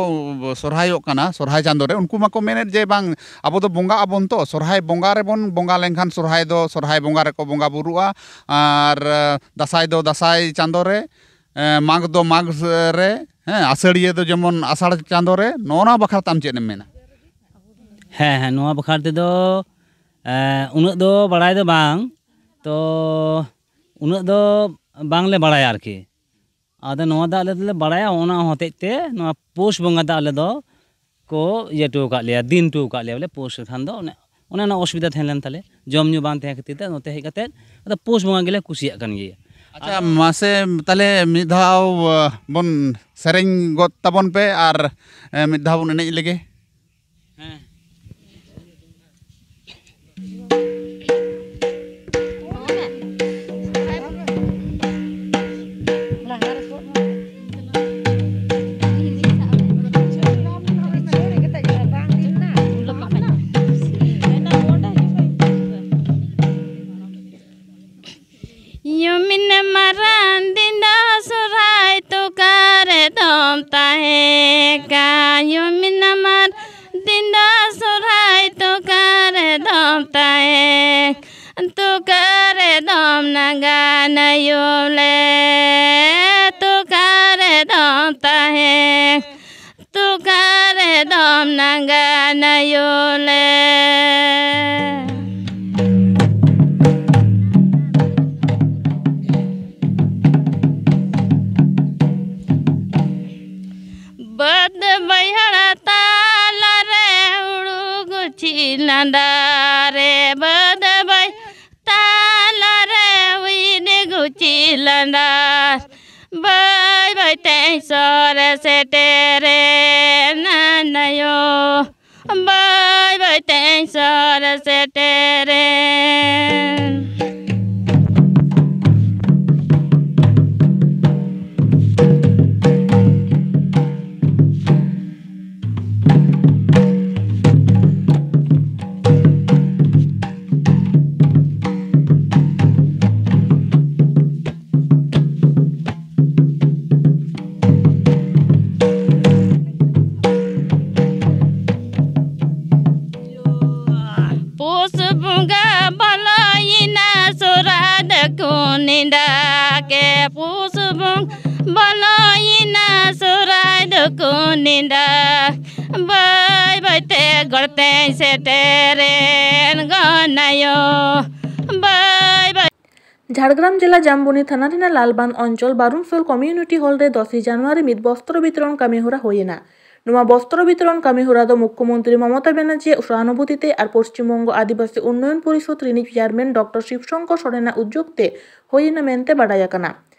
ᱥᱚᱨᱦᱟᱭᱚᱜ ᱠᱟᱱᱟ, ᱥᱚᱨᱦᱟᱭ ᱪᱟᱸᱫᱳ ᱨᱮ, ᱩᱱᱠᱩ ᱢᱟᱠᱚ ᱢᱮᱱᱮᱫ ᱡᱮ ᱵᱟᱝ, ᱟᱵᱚ ᱫᱚ ᱵᱚᱸᱜᱟᱜ ᱟᱵᱚᱱ ᱛᱚ, ᱥᱚᱨᱦᱟᱭ ᱵᱚᱸᱜᱟ ᱨᱮᱵᱚᱱ ᱵᱚᱸᱜᱟ ᱞᱮᱱᱠᱷᱟᱱ ᱥᱚᱨᱦᱟᱭ ᱫᱚ ᱥᱚᱨᱦᱟᱭ ᱵᱚᱸᱜᱟ ᱨᱮᱠᱚ ᱵᱚᱸᱜᱟ ᱵᱩᱨᱩᱜᱼᱟ, ᱟᱨ ᱫᱟᱸᱥᱟᱭ ᱫᱚ ᱫᱟᱸᱥᱟᱭ ᱪᱟᱸᱫᱳ ᱨᱮ, ᱮᱸ, ᱢᱟᱜᱽ ᱫᱚ ᱢᱟᱜᱽ ᱨᱮ, ᱦᱮᱸ, ᱟᱥᱟᱲᱤᱭᱟᱹ ᱫᱚ ᱡᱮᱢᱚᱱ ᱟᱥᱟᱲ ᱪᱟᱸᱫᱳ ᱨᱮ᱾ ᱱᱚᱜᱼᱚ ᱱᱚᱣᱟ ᱵᱟᱠᱷᱨᱟ ᱛᱮ ᱟᱢ ᱪᱮᱫ ᱮᱢ ᱢᱮᱱᱟ? ᱦᱮᱸ, ᱦᱮᱸ, ᱱᱚᱣᱟ ᱵᱟᱠᱷᱨᱟ ᱛᱮᱫᱚ, ᱮᱸ, ᱩᱱᱟᱹᱜ ᱫᱚ ᱵᱟᱲᱟᱭ ᱫᱚ ᱵᱟᱝ, ᱛᱚ ᱩᱱᱟᱹᱜ ᱫᱚ ᱵᱟᱝᱞᱮ ᱵᱟᱲᱟᱭᱟ ᱟᱨᱠᱤ᱾ ᱟᱫᱚ ᱱᱚᱣᱟ ᱫᱚ ᱟᱞᱮ ᱫᱚᱞᱮ ᱵᱟᱲᱟᱭᱟ, ᱚᱱᱟ ᱦᱚᱛᱮᱡ ᱛᱮ ᱱᱚᱣᱟ ᱯᱳᱥ ᱵᱚᱸᱜᱟ ᱫᱚ ᱟᱞᱮ ᱫᱚ ᱠᱚ ᱤᱭᱟᱹ ᱦᱚᱴᱚ ᱟᱠᱟᱫ ᱞᱮᱭᱟ, ᱫᱤᱱ ᱦᱚᱴᱚ ᱟᱠᱟᱫ ᱞᱮᱭᱟ ᱵᱚᱞᱮ, ᱯᱳᱥ ᱞᱮᱠᱷᱟᱱ ᱫᱚ ᱚᱱᱮ, ᱚᱱᱮ ᱚᱱᱟ ᱚᱥᱩᱵᱤᱫᱷᱟ ᱛᱟᱦᱮᱸ ᱞᱮᱱ ᱛᱟᱞᱮ, ᱡᱚᱢ ᱧᱩ ᱵᱟᱝ ᱛᱟᱦᱮᱸ ᱠᱷᱟᱹᱛᱤᱨ ᱛᱮ ᱱᱚᱛᱮ ᱦᱮᱡ ᱠᱟᱛᱮᱫ ᱟᱫᱚ ᱯᱳᱥ ᱵᱚᱸᱜᱟ ᱜᱮᱞᱮ ᱠᱩᱥᱤᱭᱟᱜ ᱠᱟᱱ ᱜᱮᱭᱟ᱾ ᱟᱪᱪᱷᱟ, ᱟᱫᱚ ᱢᱟᱥᱮ ᱛᱟᱦᱞᱮ ᱢᱤᱫ ᱫᱷᱟᱣ, ᱟ, ᱵᱚᱱ ᱥᱮᱨᱮᱧ ᱜᱚᱫ ᱛᱟᱵᱚᱱ ᱯᱮ ᱟᱨ, ᱮ, ᱢᱤᱫ ᱫᱷᱟᱣ ᱵᱚᱱ ᱮᱱᱮᱡ ᱞᱮᱜᱮ᱾ ᱦᱮᱸ᱾ ᱭᱩᱢᱤᱱ ᱢᱟᱨᱟᱱ ᱫᱤᱱ ᱫᱚ ᱥᱚᱨᱦᱟᱭ ᱛᱚᱠᱟ ᱨᱮᱫᱚᱢ ᱛᱟᱦᱮᱸ ᱠᱟᱱ? ᱭᱩᱢᱤᱱ ᱢᱟᱨᱟᱱ ᱫᱤᱱ ᱫᱚ ᱥᱚᱨᱦᱟᱭ ᱛᱚᱠᱟ ᱨᱮᱫᱚᱢ ᱛᱟᱦᱮᱸ, ᱛᱚᱠᱟ ᱨᱮᱫᱚᱢ ᱱᱟᱜᱟᱱ ᱟᱭᱩ ᱞᱮ, ᱛᱚᱠᱟ ᱨᱮᱫᱚᱢ ᱛᱟᱦᱮᱸ, ᱛᱚᱠᱟ ᱨᱮᱫᱚᱢ ᱱᱟᱜᱟᱱ ᱟᱭᱩ ᱞᱮ᱾ ᱵᱟᱹᱫᱽ ᱵᱟᱹᱭᱦᱟᱹᱲ ᱛᱟᱞᱟ ᱨᱮ ᱦᱩᱲᱩ ᱜᱟᱹᱪᱷᱤ ᱞᱟᱸᱰᱟ ᱨᱮ, ᱵᱟᱹᱫᱽ ᱵᱟᱹᱭᱦᱟᱹᱲ ᱛᱟᱞᱟ ᱨᱮ ᱦᱩᱭᱱᱟ ᱜᱟᱹᱪᱷᱤ ᱞᱟᱸᱰᱟ᱾ ᱵᱟᱹᱭ ᱵᱟᱹᱭ ᱛᱮᱧ ᱥᱚᱨ ᱥᱮᱴᱮᱨᱮᱱᱟ ᱱᱟᱭᱳ, ᱵᱟᱹᱭ ᱵᱟᱹᱭ ᱛᱮᱧ ᱥᱚᱨ ᱥᱮᱴᱮᱨᱮᱱ᱾ ᱵᱚᱞᱚᱭᱮᱱᱟ ᱥᱚᱨᱦᱟᱭ ᱫᱚᱠᱚ ᱱᱮᱰᱟ, ᱵᱟᱹᱭ ᱵᱟᱹᱭᱛᱮ ᱜᱚᱲᱛᱮᱧ ᱥᱮᱴᱮᱨᱮᱱ ᱜᱚᱱᱟᱭᱳ, ᱵᱟᱹᱭ ᱵᱟᱹᱭ᱾ ᱡᱷᱟᱲᱜᱨᱟᱢ ᱡᱮᱞᱟ ᱡᱟᱢᱵᱚᱱᱤ ᱛᱷᱟᱱᱟ ᱨᱮᱱᱟᱜ ᱞᱟᱞᱵᱟᱱ ᱚᱧᱪᱚᱞ ᱵᱟᱨᱩᱱᱥᱳᱞ ᱠᱚᱢᱤᱭᱩᱱᱤᱴᱤ ᱦᱚᱞ ᱨᱮ ᱫᱚᱥᱮᱭ ᱡᱟᱱᱩᱣᱟᱨᱤ ᱢᱤᱫ ᱵᱚᱥᱛᱨᱚ ᱵᱤᱛᱚᱨᱚᱱ ᱠᱟᱹᱢᱤ ᱦᱚᱨᱟ ᱦᱩᱭᱮᱱᱟ᱾ ᱱᱚᱣᱟ ᱵᱚᱥᱛᱨᱚ ᱵᱤᱛᱚᱨᱚᱱ ᱠᱟᱹᱢᱤ ᱦᱚᱨᱟ ᱫᱚ ᱢᱩᱠᱠᱷᱚᱢᱚᱱᱛᱨᱤ ᱢᱚᱢᱚᱛᱟ ᱵᱮᱱᱟᱨᱡᱤᱭᱟᱜ ᱥᱚᱦᱟᱱᱩᱵᱷᱩᱛᱤ ᱛᱮ ᱟᱨ ᱯᱚᱥᱪᱤᱢ ᱵᱚᱝᱜᱚ ᱟᱹᱫᱤᱵᱟᱹᱥᱤ ᱩᱱᱱᱚᱭᱚᱱ ᱯᱚᱨᱤᱥᱚᱫᱽ ᱨᱤᱱᱤᱡ ᱪᱮᱭᱟᱨᱢᱮᱱ ᱰᱚᱠᱴᱚᱨ ᱥᱤᱵ ᱥᱚᱝᱠᱚᱨ ᱥᱚᱨᱮᱱᱟᱜ ᱩᱫᱽᱡᱳᱜᱽ ᱛᱮ ᱦᱩᱭᱮᱱᱟ ᱢᱮᱱᱛᱮ ᱵᱟᱰᱟᱭ ᱟᱠᱟᱱᱟ᱾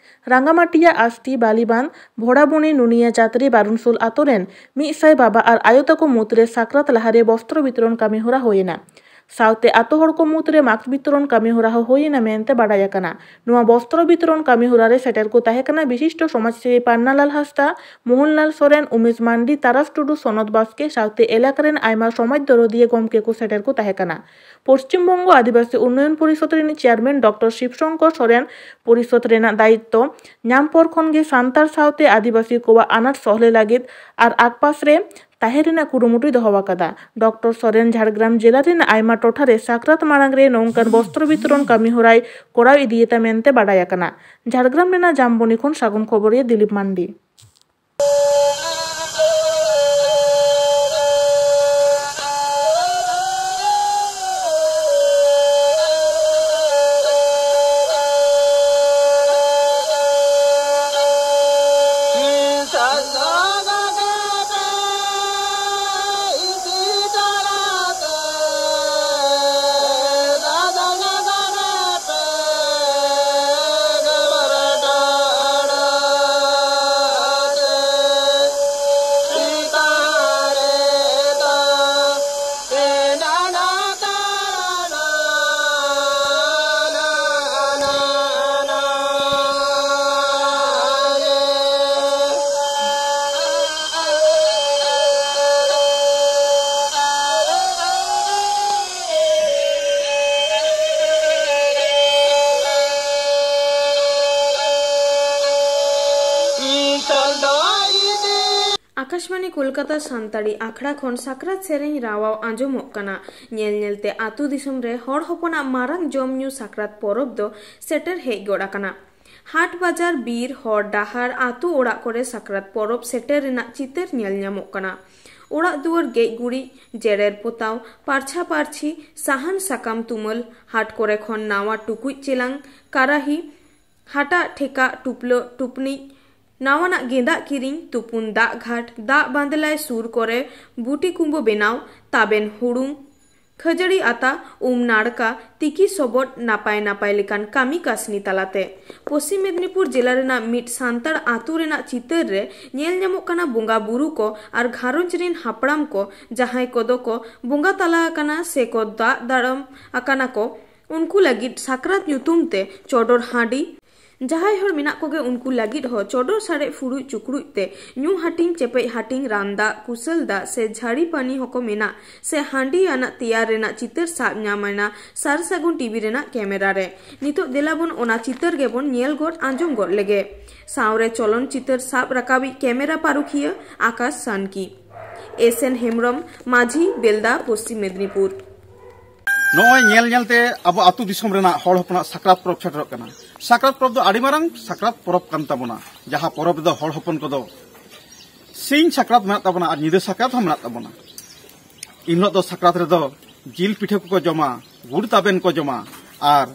ᱨᱟᱝᱜᱟᱢᱟᱴᱤᱭᱟ, ᱟᱥᱴᱤ, ᱵᱟᱞᱤᱵᱟᱸᱫᱷ, ᱵᱷᱚᱲᱟᱵᱩᱱᱤ, ᱱᱩᱱᱤᱭᱟ, ᱪᱟᱛᱨᱤ, ᱵᱟᱨᱩᱱᱥᱳᱞ ᱟᱛᱳ ᱨᱮᱱ ᱢᱤᱫ ᱥᱟᱭ ᱵᱟᱵᱟ ᱟᱨ ᱟᱭᱳ ᱛᱟᱠᱚ ᱢᱩᱫᱽᱨᱮ ᱥᱟᱠᱨᱟᱛ ᱞᱟᱦᱟᱨᱮ ᱵᱚᱥᱛᱨᱚ ᱵᱤᱛᱚᱨᱚᱱ ᱠᱟᱹᱢᱤ ᱦᱚᱨᱟ ᱦᱩᱭᱮᱱᱟ᱾ ᱥᱟᱶᱛᱮ ᱟᱛᱳ ᱦᱚᱲ ᱠᱚ ᱢᱩᱫᱽᱨᱮ ᱢᱟᱥᱠ ᱵᱤᱛᱚᱨᱚᱱ ᱠᱟᱹᱢᱤ ᱦᱚᱨᱟ ᱦᱚᱸ ᱦᱩᱭᱮᱱᱟ ᱢᱮᱱᱛᱮ ᱵᱟᱰᱟᱭ ᱟᱠᱟᱱᱟ᱾ ᱱᱚᱣᱟ ᱵᱚᱥᱛᱨᱚ ᱵᱤᱛᱚᱨᱚᱱ ᱠᱟᱹᱢᱤ ᱦᱚᱨᱟ ᱨᱮ ᱥᱮᱴᱮᱨ ᱠᱚ ᱛᱟᱦᱮᱸ ᱠᱟᱱᱟ ᱵᱤᱥᱤᱥᱴᱚ ᱥᱚᱢᱟᱡᱽ ᱥᱮᱵᱤ ᱯᱟᱱᱱᱟᱞᱟᱞ ᱦᱟᱸᱥᱫᱟ, ᱢᱳᱦᱚᱱᱞᱟᱞ ᱥᱚᱨᱮᱱ, ᱩᱢᱮᱥ ᱢᱟᱱᱰᱤ, ᱛᱟᱨᱟᱥ ᱴᱩᱰᱩ, ᱥᱚᱱᱚᱛ ᱵᱟᱥᱠᱮ ᱥᱟᱶᱛᱮ ᱮᱞᱟᱠᱟ ᱨᱮᱱ ᱟᱭᱢᱟ ᱥᱚᱢᱟᱡᱽ ᱫᱚᱨᱚᱫᱤᱭᱟᱹ ᱜᱚᱢᱠᱮ ᱠᱚ ᱥᱮᱴᱮᱨ ᱠᱚ ᱛᱟᱦᱮᱸ ᱠᱟᱱᱟ᱾ ᱯᱚᱥᱪᱤᱢ ᱵᱚᱝᱜᱚ ᱟᱹᱫᱤᱵᱟᱹᱥᱤ ᱩᱱᱱᱚᱭᱚᱱ ᱯᱚᱨᱤᱥᱚᱫᱽ ᱨᱤᱱᱤᱡ ᱪᱮᱭᱟᱨᱢᱮᱱ ᱰᱚᱠᱴᱚᱨ ᱥᱤᱵ ᱥᱚᱝᱠᱚᱨ ᱥᱚᱨᱮᱱ ᱯᱚᱨᱤᱥᱚᱫᱽ ᱨᱮᱱᱟᱜ ᱫᱟᱭᱤᱛᱛᱚ ᱧᱟᱢ ᱯᱚᱨ ᱠᱷᱚᱱ ᱜᱮ ᱥᱟᱱᱛᱟᱲ ᱥᱟᱶᱛᱮ ᱟᱹᱫᱤᱵᱟᱹᱥᱤ ᱠᱚᱣᱟᱜ ᱟᱱᱟᱴ ᱥᱚᱦᱞᱮ ᱞᱟᱹᱜᱤᱫ ᱟᱨ ᱟᱠᱯᱟᱥ ᱨᱮ ᱛᱟᱦᱮᱸ ᱨᱮᱱᱟᱜ ᱠᱩᱨᱩᱢᱩᱴᱩᱭ ᱫᱚᱦᱚ ᱟᱠᱟᱫᱟ᱾ ᱰᱚᱠᱴᱚᱨ ᱥᱚᱨᱮᱱ ᱡᱷᱟᱲᱜᱨᱟᱢ ᱡᱮᱞᱟ ᱨᱮᱱᱟᱜ ᱟᱭᱢᱟ ᱴᱚᱴᱷᱟ ᱨᱮ ᱥᱟᱠᱨᱟᱛ ᱢᱟᱲᱟᱝ ᱨᱮ ᱱᱚᱝᱠᱟᱱ ᱵᱚᱥᱛᱨᱚ ᱵᱤᱛᱚᱨᱚᱱ ᱠᱟᱹᱢᱤ ᱦᱚᱨᱟᱭ ᱠᱚᱨᱟᱣ ᱤᱫᱤᱭᱮᱫᱟ ᱢᱮᱱᱛᱮ ᱵᱟᱰᱟᱭ ᱟᱠᱟᱱᱟ᱾ ᱡᱷᱟᱲᱜᱨᱟᱢ ᱨᱮᱱᱟᱜ ᱡᱟᱢᱵᱚᱱᱤ ᱠᱷᱚᱱ ᱥᱟᱹᱜᱩᱱ ᱠᱷᱚᱵᱚᱨᱤᱭᱟᱹ ᱫᱤᱞᱤᱯ ᱢᱟᱱᱰᱤ᱾ ᱟᱠᱟᱥᱵᱟᱱᱤ ᱠᱳᱞᱠᱟᱛᱟ ᱥᱟᱱᱛᱟᱲᱤ ᱟᱠᱷᱲᱟ ᱠᱷᱚᱱ ᱥᱟᱠᱨᱟᱛ ᱥᱮᱨᱮᱧ ᱨᱟᱣᱟᱣ ᱟᱸᱡᱚᱢᱚᱜ ᱠᱟᱱᱟ᱾ ᱧᱮᱞ ᱧᱮᱞᱛᱮ ᱟᱹᱛᱩ ᱫᱤᱥᱚᱢ ᱨᱮ ᱦᱚᱲ ᱦᱚᱯᱚᱱᱟᱜ ᱢᱟᱨᱟᱝ ᱡᱚᱢ ᱧᱩ ᱥᱟᱠᱨᱟᱛ ᱯᱚᱨᱚᱵᱽ ᱫᱚ ᱥᱮᱴᱮᱨ ᱦᱮᱡ ᱜᱚᱫ ᱟᱠᱟᱱᱟ᱾ ᱦᱟᱴ ᱵᱟᱡᱟᱨ, ᱵᱤᱨ, ᱦᱚᱨ ᱰᱟᱦᱟᱨ, ᱟᱹᱛᱩ ᱚᱲᱟᱜ ᱠᱚᱨᱮ ᱥᱟᱠᱨᱟᱛ ᱯᱚᱨᱚᱵᱽ ᱥᱮᱴᱮᱨ ᱨᱮᱱᱟᱜ ᱪᱤᱛᱟᱹᱨ ᱧᱮᱞ ᱧᱟᱢᱚᱜ ᱠᱟᱱᱟ᱾ ᱚᱲᱟᱜ ᱫᱩᱣᱟᱹᱨ ᱜᱮᱡ ᱜᱩᱨᱤᱡ, ᱡᱮᱨᱮᱲ ᱯᱚᱛᱟᱣ, ᱯᱟᱨᱪᱷᱟ ᱯᱟᱨᱪᱷᱤ, ᱥᱟᱦᱟᱱ ᱥᱟᱠᱟᱢ ᱛᱩᱢᱟᱹᱞ, ᱦᱟᱴ ᱠᱚᱨᱮ ᱠᱷᱚᱱ ᱱᱟᱣᱟ ᱴᱩᱠᱩᱡ ᱪᱮᱞᱟᱝ, ᱠᱟᱨᱟᱦᱤ, ᱦᱟᱴᱟᱜ ᱴᱷᱮᱠᱟᱜ, ᱴᱩᱯᱞᱟᱹᱜ ᱴᱩᱯᱱᱤᱡ, ᱱᱟᱣᱟᱱᱟᱜ ᱜᱮᱸᱫᱟᱜ ᱠᱤᱨᱤᱧ, ᱛᱩᱯᱩᱱ ᱫᱟᱜ ᱜᱷᱟᱴ, ᱫᱟᱜ ᱵᱟᱸᱫᱽᱞᱟᱭ ᱥᱩᱨ ᱠᱚᱨᱮ ᱵᱩᱴᱤ ᱠᱩᱢᱵᱟᱹ ᱵᱮᱱᱟᱣ, ᱛᱟᱵᱮᱱ ᱦᱩᱲᱩᱝ, ᱠᱷᱟᱹᱡᱟᱹᱲᱤ ᱟᱛᱟ, ᱩᱢ ᱱᱟᱲᱠᱟ, ᱛᱤᱠᱤ ᱥᱚᱵᱚᱫ, ᱱᱟᱯᱟᱭ ᱱᱟᱯᱟᱭ ᱞᱮᱠᱟᱱ ᱠᱟᱹᱢᱤ ᱠᱟᱹᱥᱱᱤ ᱛᱟᱞᱟᱛᱮ᱾ ᱯᱚᱥᱪᱤᱢ ᱢᱮᱫᱽᱱᱤᱯᱩᱨ ᱡᱮᱞᱟ ᱨᱮᱱᱟᱜ ᱢᱤᱫ ᱥᱟᱱᱛᱟᱲ ᱟᱛᱳ ᱨᱮᱱᱟᱜ ᱪᱤᱛᱟᱹᱨ ᱨᱮ ᱧᱮᱞ ᱧᱟᱢᱚᱜ ᱠᱟᱱᱟ ᱵᱚᱸᱜᱟ ᱵᱩᱨᱩ ᱠᱚ ᱟᱨ ᱜᱷᱟᱨᱚᱸᱡᱽ ᱨᱤᱱ ᱦᱟᱯᱲᱟᱢ ᱠᱚ, ᱡᱟᱦᱟᱸᱭ ᱠᱚᱫᱚ ᱠᱚ ᱵᱚᱸᱜᱟ ᱛᱟᱞᱟ ᱟᱠᱟᱱᱟ ᱥᱮ ᱠᱚ ᱫᱟᱜ ᱫᱟᱨᱟᱢ ᱟᱠᱟᱱᱟ ᱠᱚ, ᱩᱱᱠᱩ ᱞᱟᱹᱜᱤᱫ ᱥᱟᱠᱨᱟᱛ ᱧᱩᱛᱩᱢ ᱛᱮ ᱪᱚᱰᱚᱨ ᱦᱟᱺᱰᱤ, ᱡᱟᱦᱟᱸᱭ ᱦᱚᱲ ᱢᱮᱱᱟᱜ ᱠᱚᱜᱮ ᱩᱱᱠᱩ ᱞᱟᱹᱜᱤᱫ ᱦᱚᱸ ᱪᱚᱰᱚᱨ ᱥᱟᱨᱮᱡ ᱯᱷᱩᱲᱩᱡ ᱪᱩᱠᱲᱩᱡ ᱛᱮ ᱧᱩ ᱦᱟᱹᱴᱤᱧ, ᱪᱮᱯᱮᱡ ᱦᱟᱹᱴᱤᱧ, ᱨᱟᱱ ᱫᱟᱜ, ᱠᱩᱥᱟᱹᱞ ᱫᱟᱜ ᱥᱮ ᱡᱷᱟᱹᱲᱤ ᱯᱟᱹᱱᱤ ᱦᱚᱸᱠᱚ ᱢᱮᱱᱟᱜ ᱥᱮ ᱦᱟᱺᱰᱤ ᱟᱱᱟᱜ ᱛᱮᱭᱟᱨ ᱨᱮᱱᱟᱜ ᱪᱤᱛᱟᱹᱨ ᱥᱟᱵ ᱧᱟᱢ ᱮᱱᱟ ᱥᱟᱨ ᱥᱟᱹᱜᱩᱱ ᱴᱤᱵᱷᱤ ᱨᱮᱱᱟᱜ ᱠᱮᱢᱮᱨᱟ ᱨᱮ᱾ ᱱᱤᱛᱚᱜ ᱫᱮᱞᱟ ᱵᱚᱱ ᱚᱱᱟ ᱪᱤᱛᱟᱹᱨ ᱜᱮᱵᱚᱱ ᱧᱮᱞ ᱜᱚᱫ ᱟᱸᱡᱚᱢ ᱜᱚᱫ ᱞᱮᱜᱮ᱾ ᱥᱟᱶᱨᱮ ᱪᱚᱞᱚᱱ ᱪᱤᱛᱟᱹᱨ ᱥᱟᱵ ᱨᱟᱠᱟᱵᱤᱡ ᱠᱮᱢᱮᱨᱟ ᱯᱟᱹᱨᱩᱠᱷᱤᱭᱟᱹ ᱟᱠᱟᱥ ᱥᱟᱱᱠᱤ᱾ ᱮᱥ ᱮᱱ ᱦᱮᱢᱵᱽᱨᱚᱢ, ᱢᱟᱹᱡᱷᱤ, ᱵᱮᱞᱫᱟ, ᱯᱚᱥᱪᱤᱢ ᱢᱮᱫᱽᱱᱤᱯᱩᱨ᱾ ᱱᱚᱜᱼᱚᱭ ᱧᱮᱞ ᱧᱮᱞᱛᱮ ᱟᱵᱚ ᱟᱹᱛᱩ ᱫᱤᱥᱚᱢ ᱨᱮᱱᱟᱜ ᱦᱚᱲ ᱦᱚᱯᱚᱱᱟᱜ ᱥᱟᱠᱨᱟᱛ ᱯᱚᱨᱚᱵᱽ ᱥᱮᱴᱮᱨᱚᱜ ᱠᱟᱱᱟ᱾ ᱥᱟᱠᱨᱟᱛ ᱯᱚᱨᱚᱵᱽ ᱫᱚ ᱟᱹᱰᱤ ᱢᱟᱨᱟᱝ ᱥᱟᱠᱨᱟᱛ ᱯᱚᱨᱚᱵᱽ ᱠᱟᱱ ᱛᱟᱵᱚᱱᱟ, ᱡᱟᱦᱟᱸ ᱯᱚᱨᱚᱵᱽ ᱨᱮᱫᱚ ᱦᱚᱲ ᱦᱚᱯᱚᱱ ᱠᱚᱫᱚ ᱥᱤᱧ ᱥᱟᱠᱨᱟᱛ ᱢᱮᱱᱟᱜ ᱛᱟᱵᱚᱱᱟ ᱟᱨ ᱧᱤᱫᱟᱹ ᱥᱟᱠᱨᱟᱛ ᱦᱚᱸ ᱢᱮᱱᱟᱜ ᱛᱟᱵᱚᱱᱟ᱾ ᱮᱱ ᱦᱤᱞᱳᱜ ᱫᱚ ᱥᱟᱠᱨᱟᱛ ᱨᱮᱫᱚ ᱡᱤᱞ ᱯᱤᱴᱷᱟᱹ ᱠᱚᱠᱚ ᱡᱚᱢᱟ, ᱜᱩᱲ ᱛᱟᱵᱮᱱ ᱠᱚ ᱡᱚᱢᱟ, ᱟᱨ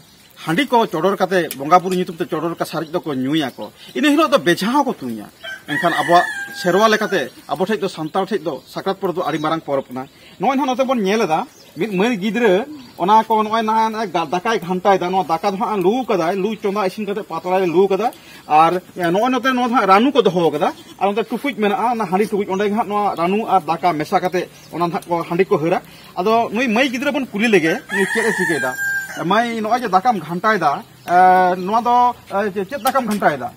ᱦᱟᱺᱰᱤ ᱠᱚ ᱪᱚᱰᱚᱨ ᱠᱟᱛᱮ, ᱵᱚᱸᱜᱟ ᱵᱩᱨᱩ ᱧᱩᱛᱩᱢ ᱛᱮ ᱪᱚᱰᱚᱨ ᱠᱟᱛᱮ ᱥᱟᱨᱮᱡ ᱫᱚᱠᱚ ᱧᱩᱭᱟᱠᱚ᱾ ᱤᱱᱟᱹ ᱦᱤᱞᱳᱜ ᱫᱚ ᱵᱮᱡᱷᱟ ᱦᱚᱸᱠᱚ ᱛᱩᱧᱟ᱾ ᱮᱱᱠᱷᱟᱱ ᱟᱵᱚᱣᱟᱜ ᱥᱮᱨᱣᱟ ᱞᱮᱠᱟᱛᱮ ᱟᱵᱚ ᱴᱷᱮᱡ ᱫᱚ, ᱥᱟᱱᱛᱟᱲ ᱴᱷᱮᱡ ᱫᱚ ᱥᱟᱠᱨᱟᱛ ᱯᱚᱨᱚᱵᱽ ᱫᱚ ᱟᱹᱰᱤ ᱢᱟᱨᱟᱝ ᱯᱚᱨᱚᱵᱽ ᱠᱟᱱᱟ᱾ ᱱᱚᱜᱼᱚᱭ ᱱᱟᱦᱟᱜ ᱱᱚᱛᱮ ᱵᱚᱱ ᱧᱮᱞ ᱮᱫᱟ, ᱢᱤᱫ ᱢᱟᱹᱭ ᱜᱤᱫᱽᱨᱟᱹ ᱚᱱᱟ ᱠᱚ ᱱᱚᱜᱼᱚᱭ ᱱᱟᱦᱟᱜ ᱜᱟ-, ᱫᱟᱠᱟᱭ ᱜᱷᱟᱱᱴᱟᱭᱮᱫᱟ᱾ ᱱᱚᱣᱟ ᱫᱟᱠᱟ ᱫᱚ ᱦᱟᱸᱜ ᱞᱩ ᱠᱟᱫᱟᱭ, ᱞᱩ ᱪᱚᱸᱫᱟ ᱤᱥᱤᱱ ᱠᱟᱛᱮ ᱯᱟᱛᱲᱟᱭ ᱞᱩ ᱠᱟᱫᱟ᱾ ᱟᱨ ᱱᱚᱜᱼᱚᱭ ᱱᱚᱛᱮ ᱱᱚᱣᱟ ᱫᱚ ᱦᱟᱸᱜ ᱨᱟᱹᱱᱩ ᱠᱚ ᱫᱚᱦᱚ ᱠᱟᱫᱟ, ᱟᱨ ᱱᱚᱛᱮ ᱴᱩᱠᱩᱡ ᱢᱮᱱᱟᱜᱼᱟ, ᱚᱱᱟ ᱦᱟᱺᱰᱤ ᱴᱩᱠᱩᱡ, ᱚᱸᱰᱮ ᱜᱮ ᱦᱟᱸᱜ ᱱᱚᱣᱟ ᱨᱟᱹᱱᱩ ᱟᱨ ᱫᱟᱠᱟ ᱢᱮᱥᱟ ᱠᱟᱛᱮ ᱚᱱᱟ ᱱᱟᱦᱟᱜ ᱠᱚ ᱦᱟᱺᱰᱤ ᱠᱚ ᱦᱟᱹᱨᱟ᱾ ᱟᱫᱚ ᱱᱩᱭ ᱢᱟᱹᱭ ᱜᱤᱫᱽᱨᱟᱹ ᱵᱚᱱ ᱠᱩᱞᱤ ᱞᱮᱜᱮ, ᱱᱩᱭ ᱪᱮᱫ ᱮ ᱪᱤᱠᱟᱹᱭᱮᱫᱟ? ᱢᱟᱹᱭ, ᱱᱚᱜᱼᱚᱭ ᱡᱮ ᱫᱟᱠᱟᱢ ᱜᱷᱟᱱᱴᱟᱭᱮᱫᱟ, ᱮ, ᱱᱚᱣᱟ ᱫᱚ, ᱮ, ᱪᱮ-, ᱪᱮᱫ ᱫᱟᱠᱟᱢ ᱜᱷᱟᱱᱴᱟᱭᱮᱫᱟ?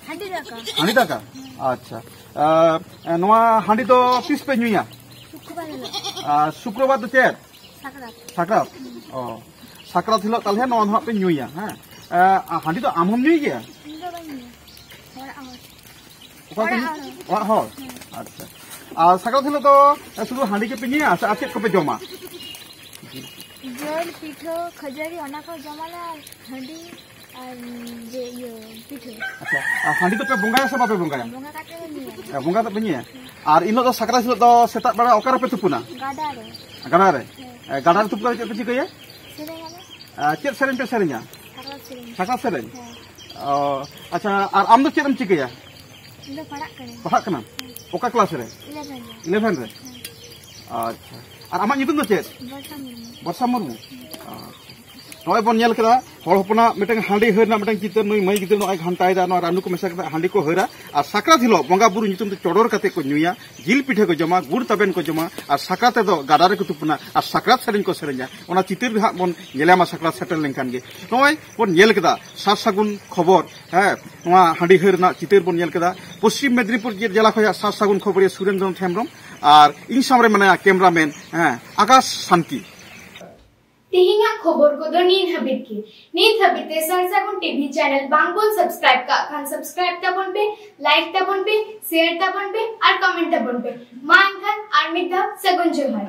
ᱦᱟᱺᱰᱤ ᱫᱟᱠᱟ᱾ ᱦᱟᱺᱰᱤ ᱫᱟᱠᱟ? ᱟᱪᱪᱷᱟ᱾ ᱮ, ᱮ, ᱱᱚᱣᱟ ᱦᱟᱺᱰᱤ ᱫᱚ ᱛᱤᱥ ᱯᱮ ᱧᱩᱭᱟ? ᱥᱩᱠᱨᱚᱵᱟᱨ ᱦᱤᱞᱳᱜ᱾ ᱟᱨ ᱥᱩᱠᱨᱚᱵᱟᱨ ᱫᱚ ᱪᱮᱫ? ᱥᱟᱠᱨᱟᱛ᱾ ᱥᱟᱠᱨᱟᱛ? ᱚ᱾ ᱥᱟᱠᱨᱟᱛ ᱦᱤᱞᱳᱜ ᱛᱟᱦᱞᱮ ᱱᱚᱣᱟ ᱫᱚ ᱦᱟᱸᱜ ᱯᱮ ᱧᱩᱭᱟ, ᱦᱮᱸ? ᱮ, ᱟᱨ ᱦᱟᱺᱰᱤ ᱫᱚ ᱟᱢ ᱦᱚᱢ ᱧᱩᱭ ᱜᱮᱭᱟ? ᱤᱧ ᱫᱚ ᱵᱟᱹᱧ ᱧᱩᱭᱟ᱾ ᱚᱲᱟᱜ ᱦᱚᱲ᱾ ᱚᱠᱚᱭ ᱠᱚ ᱚᱲᱟᱜ ᱧᱩ-, ᱦᱚᱲ᱾ ᱚᱲᱟᱜ ᱦᱚᱲ? ᱦᱮᱸ᱾ ᱟᱪᱪᱷᱟ᱾ ᱟᱨ ᱥᱟᱠᱨᱟᱛ ᱦᱤᱞᱳᱜ ᱫᱚ ᱥᱩᱫᱷᱩ ᱦᱟᱺᱰᱤ ᱜᱮᱯᱮ ᱧᱩᱭᱟ ᱥᱮ ᱟᱨ ᱪᱮᱫ ᱠᱚᱯᱮ ᱡᱚᱢᱟ? ᱡᱤᱞ, ᱯᱤᱴᱷᱟᱹ, ᱠᱷᱟᱹᱡᱟᱹᱲᱤ, ᱚᱱᱟ ᱠᱚ ᱡᱚᱢᱟᱞᱮ ᱟᱨ ᱦᱟᱺᱰᱤ᱾ ᱟᱨ ᱡᱮ ᱤᱭᱟᱹ ᱯᱤᱴᱷᱟᱹ᱾ ᱟᱪᱪᱷᱟ, ᱟᱨ ᱦᱟᱺᱰᱤ ᱫᱚᱯᱮ ᱵᱚᱸᱜᱟᱭᱟ ᱥᱮ ᱵᱟᱯᱮ ᱵᱚᱸᱜᱟᱭᱟ? ᱵᱚᱸᱜᱟ ᱠᱟᱛᱮ ᱞᱮ ᱧᱩᱭᱟ᱾ ᱦᱮᱸ, ᱵᱚᱸᱜᱟ ᱫᱚ ᱯᱮ ᱧᱩᱭᱟ᱾ ᱟᱨ ᱤᱱ ᱦᱤᱞᱳᱜ ᱫᱚ ᱥᱟᱠᱨᱟᱛ ᱦᱤᱞᱳᱜ ᱫᱚ ᱥᱮᱛᱟᱜ ᱵᱮᱲᱟ ᱚᱠᱟ ᱨᱮᱯᱮ ᱛᱩᱯᱩᱱᱟ? ᱜᱟᱰᱟ ᱨᱮ᱾ ᱜᱟᱰᱟ ᱨᱮ? ᱦᱮᱸ᱾ ᱮ, ᱜᱟᱰᱟ ᱨᱮ ᱛᱩᱯᱩ ᱠᱟᱛᱮ ᱪᱮᱫ ᱯᱮ ᱪᱤᱠᱟᱹᱭᱟ? ᱥᱮᱨᱮᱧ ᱟᱞᱮ᱾ ᱮ, ᱪᱮᱫ ᱥᱮᱨᱮᱧ ᱯᱮ ᱥᱮᱨᱮᱧᱟ? ᱥᱟᱠᱨᱟᱛ ᱥᱮᱨᱮᱧ᱾ ᱥᱟᱠᱨᱟᱛ ᱥᱮᱨᱮᱧ? ᱦᱮᱸ᱾ ᱚ, ᱟᱪᱪᱷᱟ, ᱟᱨ ᱟᱢ ᱫᱚ ᱪᱮᱫ ᱮᱢ ᱪᱤᱠᱟᱹᱭᱟ? ᱤᱧ ᱫᱚ ᱯᱟᱲᱦᱟᱜ ᱠᱟᱹᱱᱟᱹᱧ᱾ ᱯᱟᱲᱦᱟᱜ ᱠᱟᱱᱟᱢ? ᱦᱮᱸ᱾ ᱚᱠᱟ ᱠᱞᱟᱥ ᱨᱮ? ᱤᱞᱮᱵᱷᱮᱱ ᱨᱮ᱾ ᱤᱞᱮᱵᱷᱮᱱ ᱨᱮ? ᱦᱮᱸ᱾ ᱟᱪᱪᱷᱟ, ᱟᱨ ᱟᱢᱟᱜ ᱧᱩᱛᱩᱢ ᱫᱚ ᱪᱮᱫ? ᱵᱚᱨᱥᱟ ᱢᱩᱨᱢᱩ᱾ ᱵᱚᱨᱥᱟ ᱢᱩᱨᱢᱩ? ᱦᱮᱸ᱾ ᱟᱪᱪᱷᱟ, ᱱᱚᱜᱼᱚᱭ ᱵᱚᱱ ᱧᱮᱞ ᱠᱮᱫᱟ, ᱦᱚᱲ ᱦᱚᱯᱚᱱᱟᱜ ᱢᱤᱫᱴᱟᱝ ᱦᱟᱺᱰᱤ ᱦᱟᱹᱨ ᱨᱮᱱᱟᱜ ᱢᱤᱫᱴᱟᱝ ᱪᱤᱛᱟᱹᱨ᱾ ᱱᱩᱭ ᱢᱟᱹᱭ ᱜᱤᱫᱽᱨᱟᱹ ᱱᱚᱜᱼᱚᱭ ᱜᱷᱟᱱᱴᱟᱭᱮᱫᱟ, ᱱᱚᱣᱟ ᱨᱟᱹᱱᱩ ᱠᱚ ᱢᱮᱥᱟ ᱠᱟᱛᱮ ᱦᱟᱺᱰᱤ ᱠᱚ ᱦᱟᱹᱨᱟ, ᱟᱨ ᱥᱟᱠᱨᱟᱛ ᱦᱤᱞᱳᱜ ᱵᱚᱸᱜᱟ ᱵᱩᱨᱩ ᱧᱩᱛᱩᱢ ᱛᱮ ᱪᱚᱰᱚᱨ ᱠᱟᱛᱮ ᱠᱚ ᱧᱩᱭᱟ, ᱡᱤᱞ ᱯᱤᱴᱷᱟᱹ ᱠᱚ ᱡᱚᱢᱟ, ᱜᱩᱲ ᱛᱟᱵᱮᱱ ᱠᱚ ᱡᱚᱢᱟ, ᱟᱨ ᱥᱟᱠᱨᱟᱛ ᱨᱮᱫᱚ ᱜᱟᱰᱟ ᱨᱮᱠᱚ ᱛᱩᱯᱩᱱᱟ, ᱟᱨ ᱥᱟᱠᱨᱟᱛ ᱥᱮᱨᱮᱧ ᱠᱚ ᱥᱮᱨᱮᱧᱟ᱾ ᱚᱱᱟ ᱪᱤᱛᱟᱹᱨ ᱜᱮ ᱦᱟᱸᱜ ᱵᱚᱱ ᱧᱮᱞ ᱧᱟᱢᱟ ᱥᱟᱠᱨᱟᱛ ᱥᱮᱴᱮᱨ ᱞᱮᱱᱠᱷᱟᱱ ᱜᱮ᱾ ᱱᱚᱜᱼᱚᱭ ᱵᱚᱱ ᱧᱮᱞ ᱠᱮᱫᱟ ᱥᱟᱨ ᱥᱟᱹᱜᱩᱱ ᱠᱷᱚᱵᱚᱨ, ᱦᱮᱸ, ᱱᱚᱣᱟ ᱦᱟᱺᱰᱤ ᱦᱟᱹᱨ ᱨᱮᱱᱟᱜ ᱪᱤᱛᱟᱹᱨ ᱵᱚᱱ ᱧᱮᱞ ᱠᱮᱫᱟ᱾ ᱯᱚᱥᱪᱤᱢ ᱢᱮᱫᱽᱱᱤᱯᱩᱨ ᱡᱮᱞᱟ ᱠᱷᱚᱱᱟᱜ ᱥᱟᱨ ᱥᱟᱹᱜᱩᱱ ᱠᱷᱚᱵᱚᱨᱤᱭᱟᱹ ᱥᱩᱨᱮᱱᱫᱨᱚ ᱦᱮᱢᱵᱨᱚᱢ, ᱟᱨ ᱤᱧ ᱥᱟᱢᱨᱮ ᱢᱮᱱᱟᱭᱟ ᱠᱮᱢᱨᱟᱢᱮᱱ, ᱦᱮᱸ, ᱟᱠᱟᱥ ᱥᱟᱱᱠᱤ᱾ ᱛᱮᱦᱮᱧᱟᱜ ᱠᱷᱚᱵᱚᱨ ᱠᱚᱫᱚ ᱱᱤᱱ ᱦᱟᱹᱵᱤᱡ ᱜᱮ᱾ ᱱᱤᱛ ᱦᱟᱹᱵᱤᱡ ᱛᱮ ᱥᱟᱨ ᱥᱟᱹᱜᱩᱱ ᱴᱤᱵᱷᱤ ᱪᱮᱱᱮᱞ ᱵᱟᱝ ᱵᱚᱱ ᱥᱟᱵᱥᱠᱨᱟᱭᱤᱵ ᱠᱟᱜ ᱠᱷᱟᱱ ᱥᱟᱵᱥᱠᱨᱟᱭᱤᱵ ᱛᱟᱵᱚᱱ ᱯᱮ, ᱞᱟᱭᱤᱠ ᱛᱟᱵᱚᱱ ᱯᱮ, ᱥᱮᱭᱟᱨ ᱛᱟᱵᱚᱱ ᱯᱮ ᱟᱨ ᱠᱚᱢᱮᱱᱴ ᱛᱟᱵᱚᱱ ᱯᱮ᱾ ᱢᱟ ᱮᱱᱠᱷᱟᱱ ᱟᱨ ᱢᱤᱫ ᱫᱷᱟᱣ ᱥᱟᱹᱜᱩᱱ ᱡᱚᱦᱟᱨ᱾